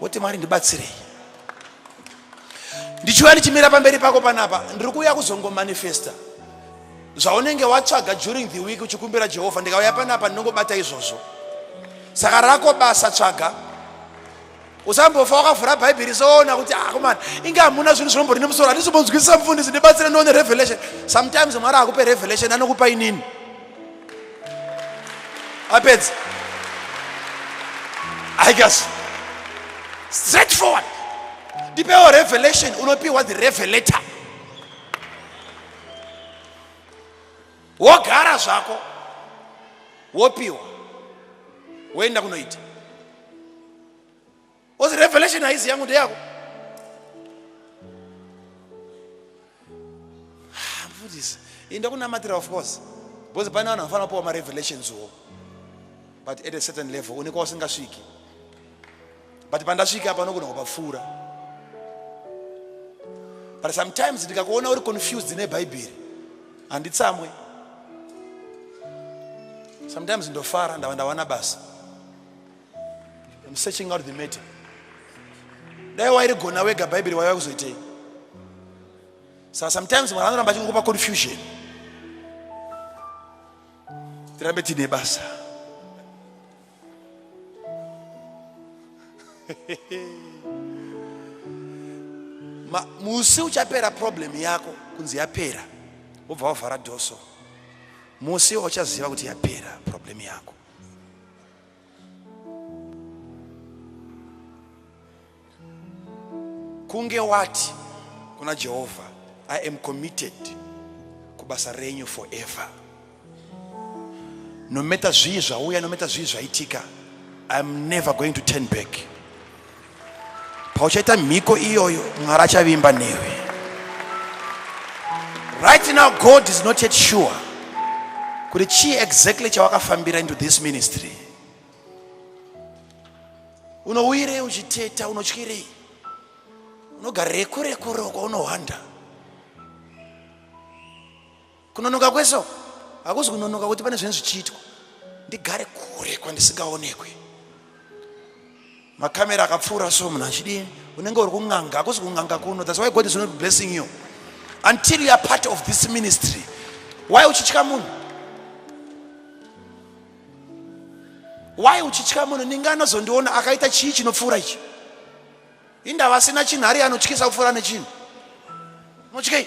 Woti Mwari ndibatsirei. Ndichiuya ndichimira pamberi pako panapa, ndiri kuuya kuzongomanifesta zvaunenge watsvaga during the week uchikumbira Jehovha. Ndikauya panapa ndinongobata izvozvo. Saka rako basa tsvaga. Usambofa wakavhura Bhaibheri soona kuti akomana inge hamuna zvinhu zvinombori nemusoro, handisi kumbonzwisisa mufundisi, ndibatsire ndione revelation. Sometimes Mwari akupe revelation, anokupa inini. Apedza. I guess straightforward. Ndipewo revelation, unopiwa the revelator. Wogara zvako, wopiwa, woenda kunoita. Ozi revelation haizi yangu, ndeyako. Mfundisi, inda kunamatira of course. Because pane vanhu vanofanira kupiwa marevelations wo. But at a certain level une kwausingasviki. But pandasvika apa unogona kupapfuura. But sometimes ndikakuona uri confused neBhaibheri, handitsamwe. Sometimes ndofara ndava ndawana basa. I'm searching out the matter. Dai wairigona wega Bhaibheri waiva kuzoitei? So sometimes Mwari anoramba achingokupa confusion. Tirambe tiine basa. Musi uchapera problem yako kunzi yapera, wobva wavhara dhoso. Musi wauchaziva kuti yapera problem yako. Kunge wati kuna Jehovha, I am committed kubasa renyu forever. No matter zvii zvauya, no matter zvii zvaitika, I am never going to turn back. Pauchaita mhiko iyoyo, Mwari achavimba newe. Right now God is not yet sure kuti chii exactly chawakafambira into this ministry. Unouyirei uchiteta, unotyirei, unogarirei kure kure uko unohwanda. Kunonoka kwese uko hakuzi kunonoka kuti pane zvinhu zvichiitwa. Ndigare kure kwandisingaonekwi. Makamera akapfuura so munhu achidii, unenge uri kun'anga. Hakuzi kun'anga kuno. That's why God is not blessing you until you are part of this ministry. Why uchitya munhu? Why uchitya munhu? Ninga anozondiona akaita chii chinopfuura ichi? Indava asina chinhu ari anotyisa kupfuura nechinhu. Unotyei?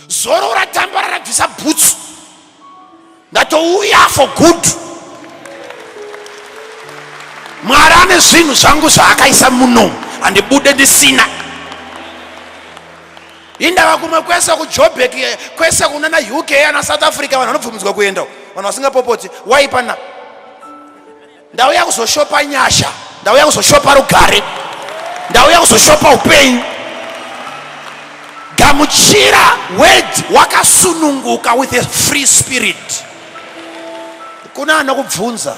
Zorora tambara rabvisa bhutsu. Ndatouya for good. Mwari ane zvinhu zvangu zvaakaisa muno, handibude ndisina. Indava kumwe kwese kuJoburg, kwese kunana UK ana South Africa vanhu vanobvumidzwa kuenda, vanhu vasingapopoti. Why pana? Ndauya kuzoshopa nyasha, ndauya kuzoshopa rugare, ndauya kuzoshopa upenyu. Gamuchira word wakasununguka with a free spirit. Kuna anokubvunza,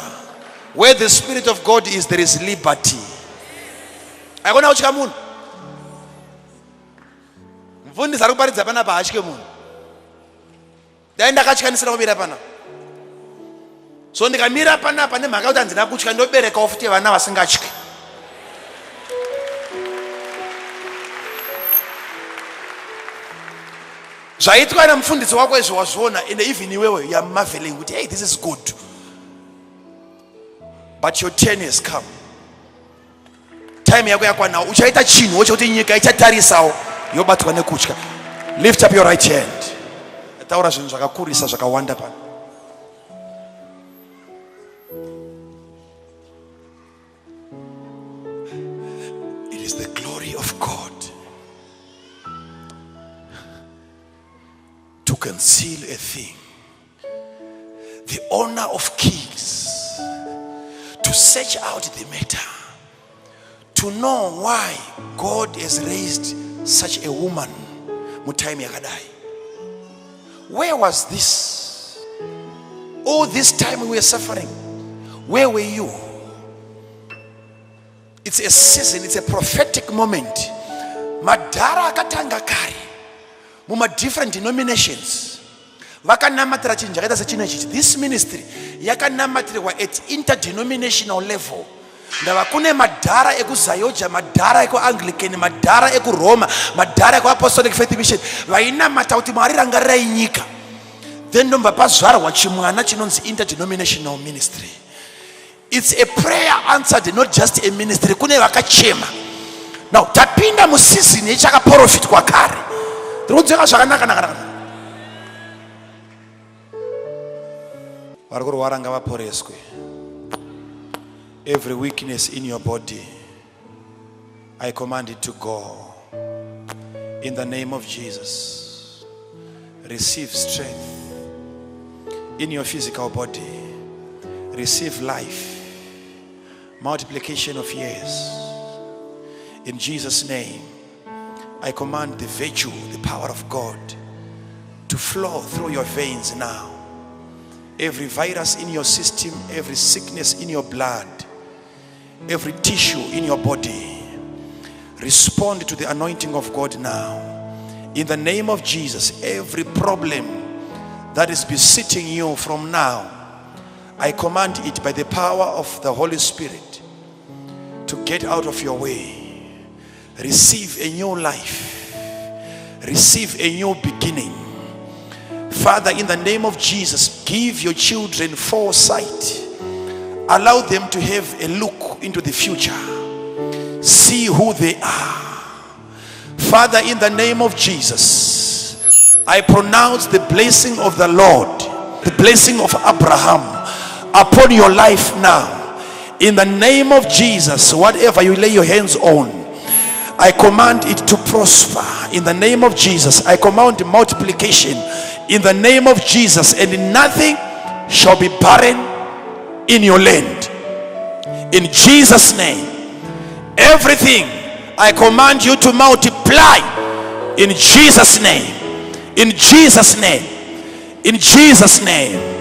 where the spirit of God is there is liberty. Aikona kutya munhu. Mfundisi ari kuparidza panapa haatye munhu. Dai ndakatyanisira kumira panapa. So ndikamira panapa nemhaka yekuti handina kutya, ndoberekawo futi vana vasingatyi. Zvaitwa namufundisi wako izvi wazviona, and even iwewe you are marveling kuti hey, this is good. But your turn has come. Time yako yakwanawo, uchaita chinhu chekuti nyika ichatarisawo yobatwa nekutya. Lift up your right hand. Taura zvinhu zvakakurisa zvakawanda pano. It is the glory of God to conceal a thing. The honor of kings to search out the matter, to know why God has raised such a woman mutime yakadai. Where was this? All this time we were suffering, where were you? It's a season, it's a prophetic moment. Madhara akatanga kare muma different denominations vakanamatira chinhu chakaita sechino ichichi. This ministry yakanamatirwa at interdenominational level. Ndava kune madhara ekuZayoja, madhara ekuAnglican, madhara ekuRoma, madhara ekuApostolic Faith Mission vainamata kuti Mwari rangarirai nyika. Then ndomva pazvarwa chimwana chinonzi interdenominational ministry. It's a prayer answered, not just a ministry. Kune vakachema. Now tapinda museason yechakaprofitwa kare. Tiri kunzweka zvakanaka naka naka. Vari kurwara ngavaporeswe. Every weakness in your body, I command it to go. In the name of Jesus, receive strength in your physical body. Receive life, multiplication of years. In Jesus' name, I command the virtue, the power of God to flow through your veins now. Every virus in your system, every sickness in your blood, every tissue in your body, respond to the anointing of God now. In the name of Jesus, every problem that is besetting you from now, I command it by the power of the Holy Spirit to get out of your way. Receive a new life. Receive a new beginning. Father, in the name of Jesus, give your children foresight. Allow them to have a look into the future. See who they are. Father, in the name of Jesus, I pronounce the blessing of the Lord, the blessing of Abraham upon your life now. In the name of Jesus, whatever you lay your hands on, I command it to prosper. In the name of Jesus, I command multiplication. In the name of Jesus, and nothing shall be barren in your land. In Jesus' name, everything I command you to multiply. In Jesus' name. In Jesus' name. In Jesus' name.